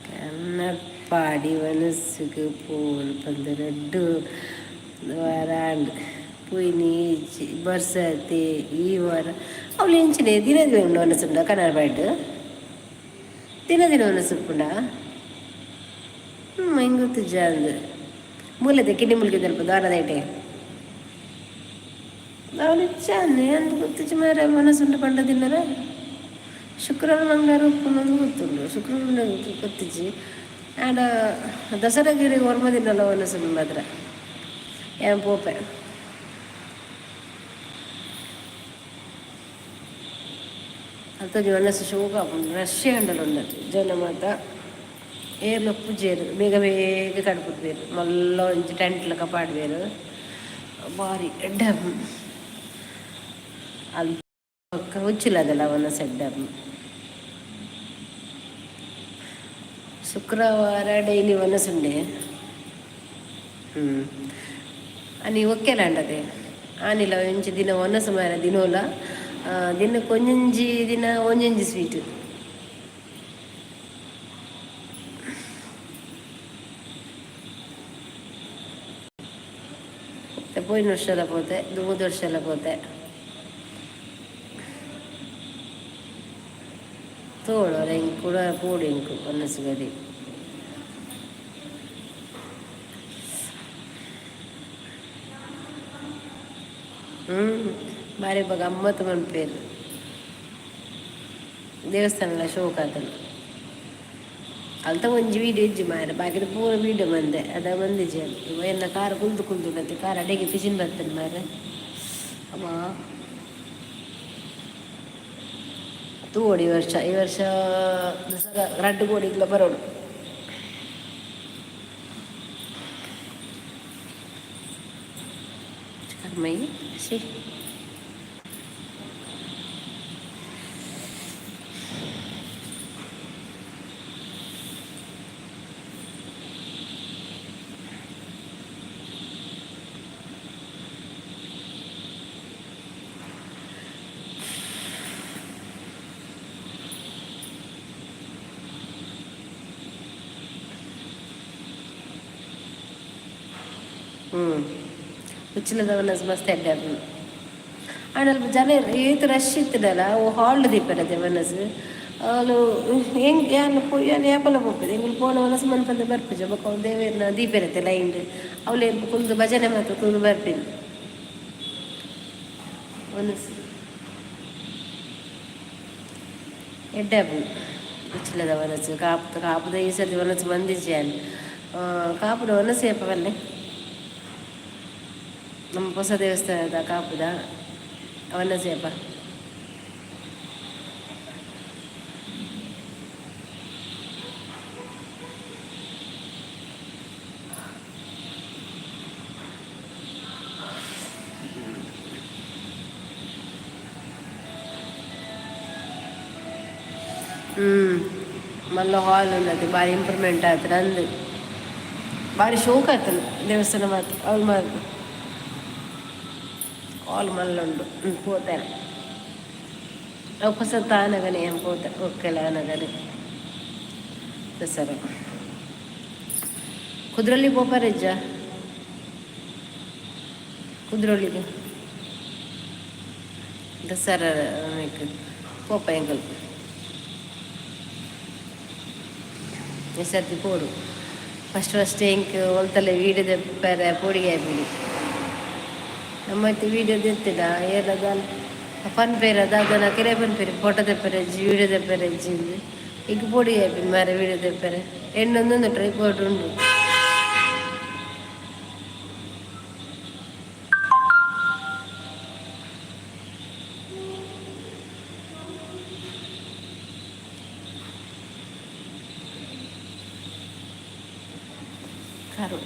Speaker 1: ಕನ್ನಪಾಡಿ ಮನಸ್ಸುಗು ಪೋಲು ಪಂದ್ ರಡ್ಡು ವಾರಾಂಡ್ ಪೋಯಿನಿ ಬರ್ಸತೆ ಈ ವಾರ ಅವ್ಲು ಎಂಚಿನೆ ದಿನ ದಿನ ಉಂಡು ಮನಸ್ಸುಂಡ ಕನ್ನಡಪಾಡ್ ದಿನ ದಿನ ಮನಸ್ಸುಪ್ಪುಂಡ ಹ್ಞೂ ಹೆಂಗೆ ಗೊತ್ತಿಜ್ಜ ಅಂದು ಮೂಲದ ಕಿನ್ನಿ ಮುಲ್ಕಿ ತಲುಪ ದಾರದೈಟೆ ಅವಳು ಇಚ್ಛಾನೆ ಅಂದು ಗೊತ್ತಿಜ್ಜಿ ಮಾರೆ ಮನಸ್ಸುಂಡು ಪಂಡ ತಿನ್ನರ ಶುಕ್ರವಾರ ಮಂಗಳವಾರ ಉಪ್ಪುನೊಂದು ಗೊತ್ತುಂಡು ಶುಕ್ರವಾರ ಗೊತ್ತಿಜ್ಜಿ ಆಂಡ ದಸರಾಗಿರಿ ಒರ್ಮ ದಿನಲ ಮನಸ್ಸುಂಡು ಮಾತ್ರ ಏನ್ ಪೋಪೆ. ಅಲ್ತೊಂಜಿ ಮನಸ್ಸು ಶೋಕ ಆಪುಂಡು ರಶ್ ಆಂಡಲ ಉಂಡದು ಜನ ಮಾತ ಏರ್ಲ ಪೂಜೆರ್ ಬೇಗ ಬೇಗ ಕಡ್ಪುಪೆರ್ ಮಲ್ಲ ಒಂಜಿ ಟೆಂಟ್ ಲೆಕ ಪಾಡ್ವೆರ್ ಬಾರಿ ಎಡ್ಡೆ ಆಪುಂಡು ಅಲ್ಪ ಉಚ್ಚಿಲದಲ ವನಸ್ ಎಡ್ಡೆ ಆಪುಂಡು. ಶುಕ್ರವಾರ ಡೈಲಿ ವನಸುಂಡೆ ಹ್ಞೂ ಆನಿ ಒಕ್ಕೆಲಾಂಡತೆ ಆನಿಲ ಒಂಜಿ ದಿನ ವನಸು ಮಾರ ದಿನೋಲ ದಿನಕ್ಕೆ ಒಂಜೊಂಜಿ ದಿನ ಒಂಜೊಂಜಿ ಸ್ವೀಟ್. ಪೋಯಿನ ವರ್ಷಲ ಪೋತೆ ದುಂಬುದ ವರ್ಷಲ ಪೋತೆ ತೋಳು ಎಂಕ್ ಕೂಡ ಪೋಡು ಎಂಕು ವನಸುಗದಿ. ಹ್ಞೂ ಬಾರಿ ಗಮ್ಮತ್ತು ಮನ್ಪೇರು ದೇವಸ್ಥಾನಲ ಶೋಕ ಆತುಂಡು ಅಲ್ತ ಒಂಜಿ ವೀಡಿಯೋ ಇಜ್ಜಿ ಮಾರ್ರೆ ಬಾಕಿದ ಪೂರ ವೀಡಿಯೋ ಮಂದೆ ಅದ ಮಂದಿಜಿ ಎನ್ನ ಕಾರ್ ಕುಲ್ದು ಕುಲ್ದು ಉಂಡತೆ ಕಾರ್ ಅಡೆಗೆ ಪಿಜಿನ್ ಬರ್ತದೆ ಮಾರ್ರೆ ಅಮ್ಮ ತೂವೊಡು ಈ ವರ್ಷ ದಸರಾ ರಡ್ಡ್ ಕೋಡಿಗ್ಲ ಬರೋಡು. ಕರ್ಮೈ she ಹ್ಞೂ ಉಚ್ಚಿಲದ ವನಸ್ ಮಸ್ತ್ ಎಡ್ಡೆ ಆಪುಂಡು ಆಂಡ ಅಲ್ಪ ಜನ ಏತ್ ರಶ್ ಇತ್ತುಂಡಲ ಅವು ಹಾಲ್ಡ್ ದೀಪೆರತೆ ವನಸ್ ಅವುಲು ಎಂಕ್ ಯಾನ್ ಯಾನ್ ಏಪಲ ಪೋಪೆದೆ ಎಂಕುಲು ಪೋನ ವನಸ್ ಮನ್ಪಂದೆ ಬರ್ಪುಜ ಬೊಕ ಅವು ದೇವೆರ್ನ ದೀಪೆರತೆ ಲೈನ್ಡ್ ಅವ್ಲು ಕುಲ್ದು ಭಜನೆ ಮಾತ ತೂದು ಬರ್ಪಿನಿ ವನಸ್ ಎಡ್ಡೆ ಆಪುಂಡು ಉಚ್ಚಿಲದ ವನಸ್ ಕಾಪು ಕಾಪುದ ಈ ಸರ್ತಿ ವನಸ್ ಮಂದಿಜ್ಜಿ ಯಾನ್ ಕಾಪುದ ವನಸ್ ಏಪ ಬಲ್ಲೆ ನಮ್ಮ ಹೊಸ ದೇವಸ್ಥಾನದ ಕಾಪುದ ವನಸ್ ಏಪ. ಹ್ಞೂ ಮಲ್ಲ ಹಾಲ್ ಉಂಡತೆ ಬಾರಿ ಇಂಪ್ರೂವ್ಮೆಂಟ್ ಆತುಂಡು ಅಂದ್ ಬಾರಿ ಶೋಕ್ ಆತುಂಡು ದೇವಸ್ಥಾನ ಮಾತ್ರ ಅವ್ಲು ಮಾತ್ರ ಹಾಲ್ ಮಲ್ಲ ಉಂಡು ಪೋತೆ ಅವು ಪೊಸತ್ ಆನಗನೆ ಯಾನ್ ಪೋತೆ ಒಕ್ಕೆಲ ಆನಗನೆ ದಸರಾ ಕುದ್ರೋಳಿ ಪೋಪರೆಜ್ಜ ಕುದ್ರೋಳಿಗೆ ದಸರಾ ಪೋಪ ಎಂಕುಲು ಈ ಸರ್ತಿ ಪೋಡು ಫಸ್ಟ್ ಫಸ್ಟ್ ಎಂಕ್ ಒಲ್ತಲೆ ವೀಡಿಯೋ ದೆಪ್ಪರೆ ಪೋಡಿಗೆ ಆಪುಂಡು ನಮ್ಮ ಇತ್ತೆ ವೀಡಿಯೋ ದೆತ್ತಿಡ ಏರ್ಲ ದಾಲ ಪನ್ಪೆರ್ ದಾದನ ಕೆರೆ ಪನ್ಪೆರ್ ಫೋಟೋ ದೆಪ್ಪರೆ ಇಜ್ಜಿ ವೀಡಿಯೋ ದೆಪ್ಪರೆ ಇಜ್ಜಿ ಇಂದ್ ಎಂಕ್ ಪೋಡಿಗೆ ಆಪಿನಿ ಮಾರ್ರೆ ವೀಡಿಯೋ ದೆಪ್ಪರೆ. ಎಣ್ಣೊಂದೊಂದು ಟ್ರೈಪೋರ್ಟ್ ಉಂಡು. ಕರು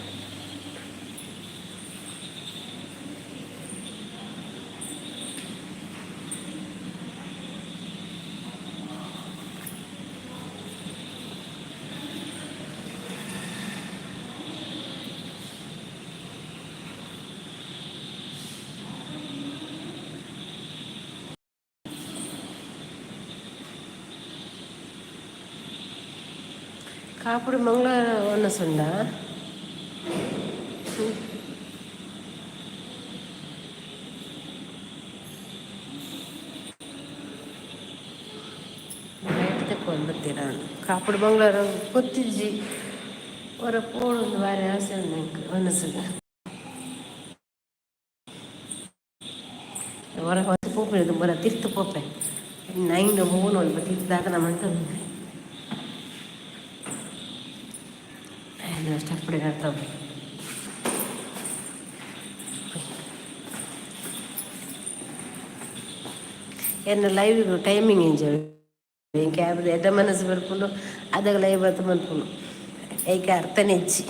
Speaker 1: ಕಾಪುಡು ಮಂಗಳವಾರ ಒನಸುಂಡ. ಬತ್ತೀರ ಕಾಪುಡು ಮಂಗಳವಾರ ಗೊತ್ತಿಜ್ಜಿ. ಹೊರ ಪೋಡೊಂದು ಬಾರಿ ಆಸೆ ಉಂಡು ಎಂಕ್ ಮನಸ್ಸುಗೆ. ಹೊರ ಹೊತ್ತು ಪೋಪೆ, ಬರ ತಿರ್ತು ಪೋಪೆ ನೈನ್ ಮೂನು ಒಲ್ಪ ತಿರ್ತು ದಾದ ಮಂತ ಸ್ಟೆಪ್ ಅರ್ಥ. ಎನ್ನ ಲೈವ್ ಟೈಮಿಂಗ್ ಎಂಜ ಕ್ಯಾಬ್ ಎಡ್ಡ ಮನಸ್ಸು ಬರ್ಪುಂಡು, ಅದಗ ಲೈವ್ ಬರ್ತ ಮನ್ಪುಂಡು. ಐಕೆ ಅರ್ಥನೇ ಇಜ್ಜಿ.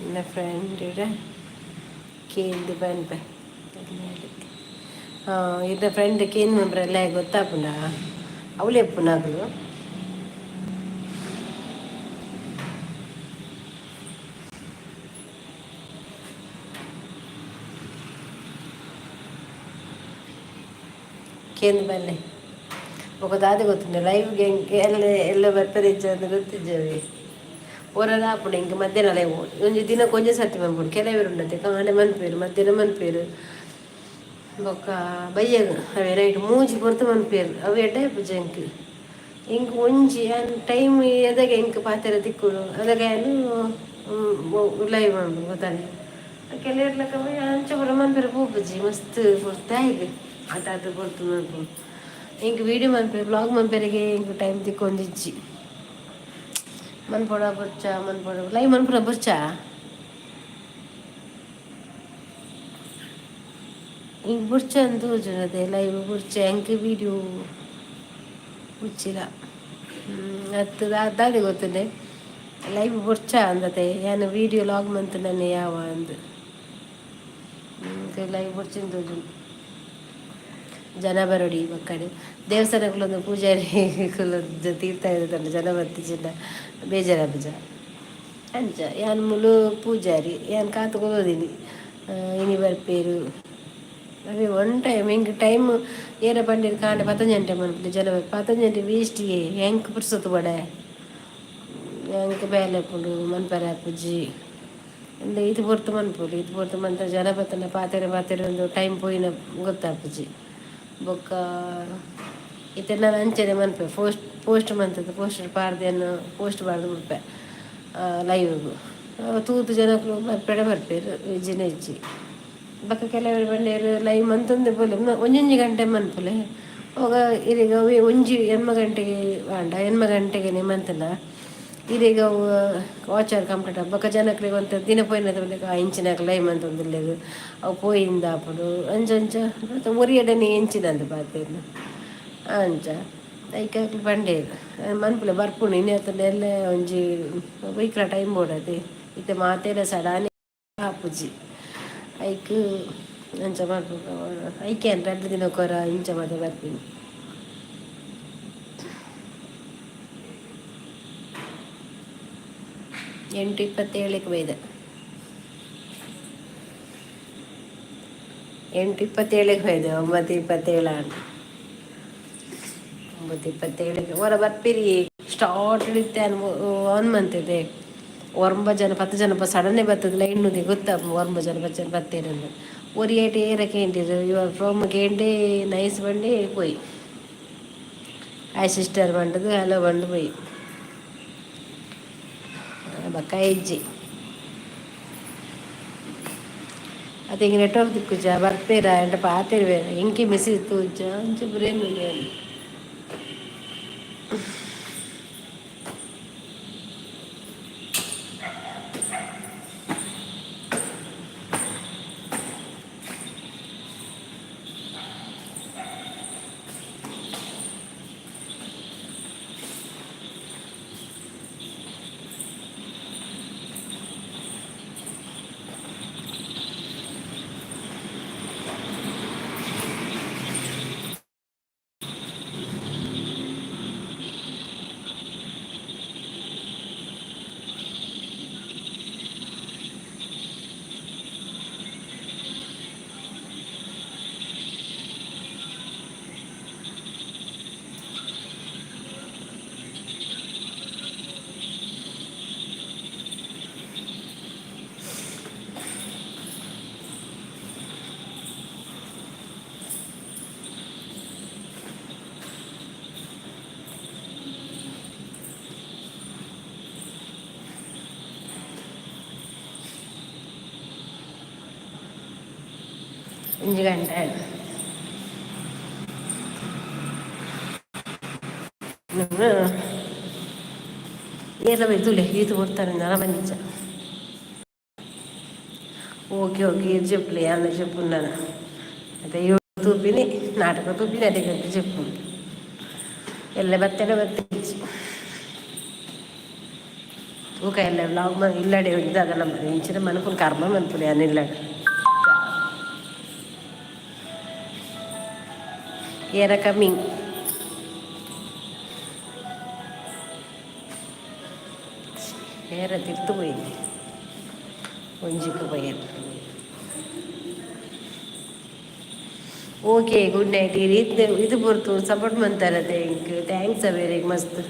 Speaker 1: ನನ್ನ ಫ್ರೆಂಡ್ ಕೇಂದು ಬನ್ಪೆ. ಹಾಂ, ಇರ್ನ ಫ್ರೆಂಡ್ ಕೇಂದು ಬಂಬ್ರಲ್ಲ, ಗೊತ್ತಾಪುಂಡ ಅವಳು ಎಪ್ಪುನಾಗಲು. ಕೇಂದು ಬನ್ನಿ. ఒక ದಾದ ಗೊತ್ತುಂಡೆ ಲೈವ್ಗೆ ಎಲ್ಲ ಎಲ್ಲ ಬರ್ತಾರೆ ಅಂತ ಗೊತ್ತಿದ್ದೇವೆ. ಹೊರದ ಆಪುಂಡು ಇಂಕ ಮಧ್ಯಾಹ್ನ ಲೈವ್. ಒಂಜಿ ದಿನಕ್ಕೆ ಒಂಜಿ ಸರ್ತಿ ಮನ್ಪುಂಡು. ಕೆಲವರು ಉಂಡತೆ ಕಾಂಡೆ ಮನ್ಪೇರು, ಮಧ್ಯಾಹ್ನ ಮನ್ಪೇರು, ಬೊಕ್ಕ ಬಯ್ಯಗ್ ಅವೇ ನೈಟ್ ಮೂಜಿ ಪೊರ್ತು ಮನ್ಪೇರು. ಅವು ಎಡ್ಡೆ ಆಪುಜಿ ಎಂಕ್. ಇಂಕ್ ಒಂಜಿ ಟೈಮ್ ಎದಗ ಎಂಕ್ ಪಾತೆರ ತಿಕ್ಕುಡು, ಅದಗ ಯಾನ್ ಲೈವ್ ಮನ್ಪುನು ಗೊತ್ತಾನೆ. ಕೆಲವೆರ್ಲಕ ಅಂಚ ಪೂರ ಮನ್ಪೆರೆ ಪೋಪುಜಿ. ಮಸ್ತ್ ಪೊರ್ತು ಆಯ್ತು ಆಟ ಆಟ ಪೊರ್ತು ಮನ್ಪುನು. ಎಂಕ್ ವೀಡಿಯೋ ಮನ್ಪೆರೆ, ಬ್ಲಾಗ್ ಮನ್ಪೆರೆಗೆ ಎಂಕ್ ಟೈಮ್ ತಿಕ್ಕೊಂದಿಜ್ಜಿ. ಮನ್ಪೊಡ ಬೊರ್ಚ ಮನ್ಪೊಡ ಲೈವ್ ಮನ್ಪುನ ಬೊರ್ಚ. ಇಂಕ್ ಬುರ್ಚ ಅಂದ್ ತೋಜುಂಡತೆ. ಲೈವ್ ಬುರ್ಚ ಎಂಕ್ ವೀಡಿಯೋ ಬುರ್ಚಿಲ ಅತ್ತ್ ದಾದೆ ಗೊತ್ತುಂಡೆ, ಲೈವ್ ಬುರ್ಚ ಅಂದತೆ. ಯಾನ್ ವೀಡಿಯೋ ಲಾಗ್ ಮಂತುಂಡನೆ ಯಾವ ಅಂದ್. ಲೈವ್ ಬುರ್ಚಿಂದ್ ತೋಜುಂಡು. ಜನ ಬರೊಡಿ ಬೊಕ್ಕಡ್ ದೇವಸ್ಥಾನಕ್ಕುಲೊಂದು ಪೂಜಾರಿ ಕುಲೊಂದು ತೀರ್ಥ ಇರ್ತಂಡ. ಜನ ಬತ್ತಿಜಿಂಡ ಬೇಜಾರಾಪುಜ ಅಂಚ. ಯಾನ್ ಮುಲು ಪೂಜಾರಿ, ಯಾನ್ ಕಾತ್ ಕುಲ್ಲೊಂದಿನಿ ಇನಿ ಬರ್ಪೇರು. ಅವೇ ಒನ್ ಟೈಮ್ ಎಂಕ್ ಟೈಮ್ ಏರ ಪಂಡೇರ್ ಕಾಂಡೆ ಪತ್ತೊಂಜಿ ಗಂಟೆ ಮನ್ಪುಲೆ ಜನ. 11 ಗಂಟೆ ವೇಸ್ಟಿಗೆ. ಎಂಕ್ ಪುರ್ಸೊತ್ತು ಬೋಡೆ? ಎಂಕ್ ಬೇಲೆ ಉಪ್ಪುಂಡು, ಮನ್ಪೆರೆ ಆಪುಜಿ. ಅಂದ್ ಈತ್ ಪೊರ್ತು ಮನ್ಪೊಲಿ. ಈತ್ ಪೊರ್ತು ಮಂತ ಜನ ಬತ್ತುಂಡ ಪಾತೆರ ಪಾತೆರ ಒಂದು ಟೈಮ್ ಪೋಯಿನ ಗೊತ್ತಾಪುಜಿ. ಬೊಕ್ಕ ಇತ್ತೆ ನಾನು ಅಂಚನೆ ಮನ್ಪೆ. ಪೋಸ್ಟ್ ಪೋಸ್ಟ್ ಮಂತದ್ದು ಪೋಸ್ಟ್ ಪಾಡ್ದೆನ್ ಪೋಸ್ಟ್ ಪಾಡ್ದು ಬುಡ್ಪೆ ಲೈವ್ಗು. ತೂತು ಜನಕ್ಕುಲು ಬರ್ಪೆಡ ಬರ್ಪೆರ್, ಇಜ್ಜಿನ ಇಜ್ಜಿ. ಬೊಕ್ಕ ಕೆಲವರು ಪಂಡೇರ್ ಲೈವ್ ಮಂತೊಂದೆ ಪೋಲೆ, ಒಂಜೊಂಜಿ ಗಂಟೆ ಮನ್ಪುಲೆ. ಅವಾಗ ಇರೆಗ್ ಅವೇ ಒಂಜಿ 8 ಗಂಟೆಗೆ ಆಂಡ 8 ಗಂಟೆಗೆ ಮಂತುಂಡ ಇರೆಗ್ ಅವು ವಾಚ್ ಅವರ್ ಕಂಪ್ಲೀಟ್. ಬೊಕ್ಕ ಜನಕ್ಲೆಗ್ ಒಂತೆ ದಿನ ಪೋಯಿನ ಇಂಚಿನಕ್ ಲೈವ್ ಮಂತೊಂದುಲ್ಲೆರ್, ಅವು ಪೋಯಿಂದ ಆಪುಂಡು. ಅಂಚ ಅಂಚ ಒರಿಯಡನೆ ಎಂಚಿನಂದ್ ಪಾತೆರ್ನ. ಅಂಚ ಐಕ್ ಅಕ್ಲು ಪಂಡೇರ್ ಮನ್ಪುಲೆ, ಬರ್ಪುಂಡು ಇನಿ ಅತ್ತಂಡ ಎಲ್ಲೆ. ಒಂಜಿ ವೀಕ್ಲ ಟೈಮ್ ಬೋಡತೆ. ಇತ್ತೆ ಮಾತೆಲ ಸಡನ್ ಆಪುಜಿ. ಐಕ್ ಅಂಚ ಮನ್ಪುಗ. ಐಕೆ ರಡ್ಡ್ ದಿನಕ್ಕೊರ ಇಂಚ ಮಾತ ಬರ್ಪಿನಿ. 8:27ಕ್ಕೆ ಬೈದೆ. 8:27ಕ್ಕೆ ಬೈದೆ, 9:27 ಆಂಡ್. 9:27ಕ್ಕೆ ಹೊರ ಬರ್ಪಿರಿ. ಸ್ಟಾರ್ಟ್ ಇತ್ತೆ ಆನ್ ಮಂತಿದೆ. ಒರ್ಂಬ ಜನ 10 ಜನ ಸಡನ್ನೇ ಬರ್ತದಲ್ಲ ಎಣ್ಣುದಿ ಗೊತ್ತಾ, ಒರ್ಂಬ ಜನ 10 ಜನ ಬತ್ತೇರಂದು. ಒರಿ ಏಟ್ ಏರ ಕೇಂಡಿರು, you are from ಕೇಂಡಿ ನೈಸ್ ಬಂಡಿ ಪೋಯಿ. ಹಾಯ್ ಸಿಸ್ಟರ್ ಬಂಡದು, ಹಲೋ ಬಂದು ಪೋಯಿ. ಬಕ್ಕ ಇಜ್ಜಿ ಅದು ಹಿಂಗೆ ನೆಟ್ವರ್ಕ್ ತಿಕ್ಕುಜ ಬರ್ಪೇರ ಎಂಟ ಪಾತೆರ್ವೇರ ಎಂಕೆ ಮೆಸೇಜ್ ತೂಜ ಅಂಚ ಬ್ರೇನ್. ಒಂಜಿ ಗಂಟೆ ಆಯ್ತು. ಏರ್ಲ ಬೈತುಲೆ ಈತು ಕೊಡ್ತಾರೆ ನರಮಂಚ. ಓಕೆ ಓಕೆ, ಇದು చెప్పులే అన్న చెప్పున్నాను. అయితే ತೂಪಿನಿ ನಾಟಕ ತೂಪಿನಿ ಅದೇ చెప్పు. ಎಲ್ಲ ಬತ್ತೆಲ್ಲ ಬತ್ತಿ ತೂಕ ಎಲ್ಲ ವ್ಲಾಗ್ ಇಲ್ಲಡೆ ಇದ್ದಾಗ ನಮ್ಮ ಇಂಚಿನ ಮನಪುನ ಕರ್ಮ ಮನ್ಪುಲೆ ಅನಿಲ್ಲಡೆ. ಏರ ಕಮ್ಮಿಂಗ್ ಏರ ತಿರ್ತು పోయింది ಒಂಜಿக்கு పోయాను. Okay, good night. ಈ ರೀತಿ ಇದು ಪೊರ್ತು ಸಪೋರ್ಟ್ ಮಂತಾರೆ. Thank you, thanks ಅವೇರಿಗೆ ಮಸ್ತ್.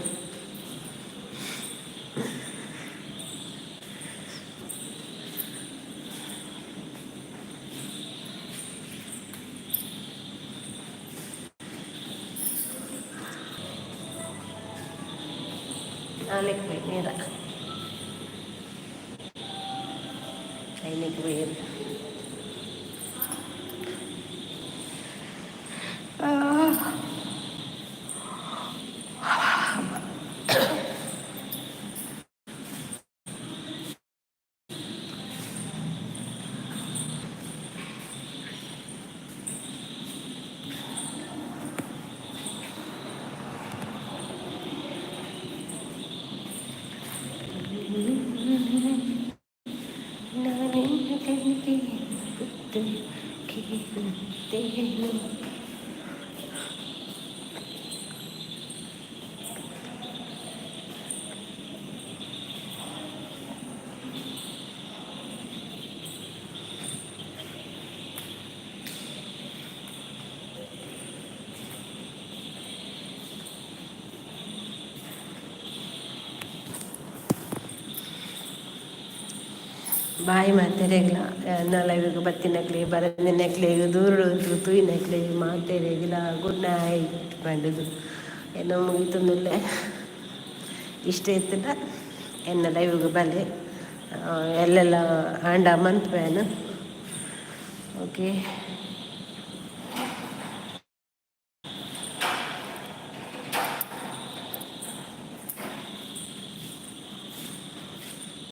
Speaker 1: ನಾಲ್ಕು పోయి ನೇರ ಐನಕ್ಕೆ పోయారు. ಬಾಯಿ ಮಾತೆರೆಗ್ಲ ಎನ್ನ ಲೈವ್ಗೆ ಬತ್ತಿನಕ್ಲೆ ಬರಂದಿನಕ್ಲೆ ದೂರ ತೂಯಿನಕ್ಲೆ ಮಾತೆರೆಗ್ಲ ಗುಡ್ ನೈಟ್ ಪಂಡುದು. ಎನ್ನ ಮುಗಿತೊಂದುಲ್ಲೆ. ಇಷ್ಟ ಇತ್ತುಂಡ ಎನ್ನ ಲೈವ್ಗೆ ಬಲೆ. ಎಲ್ಲೆಲ್ಲ ಆಂಡ ಮಂತ್ ಪ್ಯಾನ್. ಓಕೆ.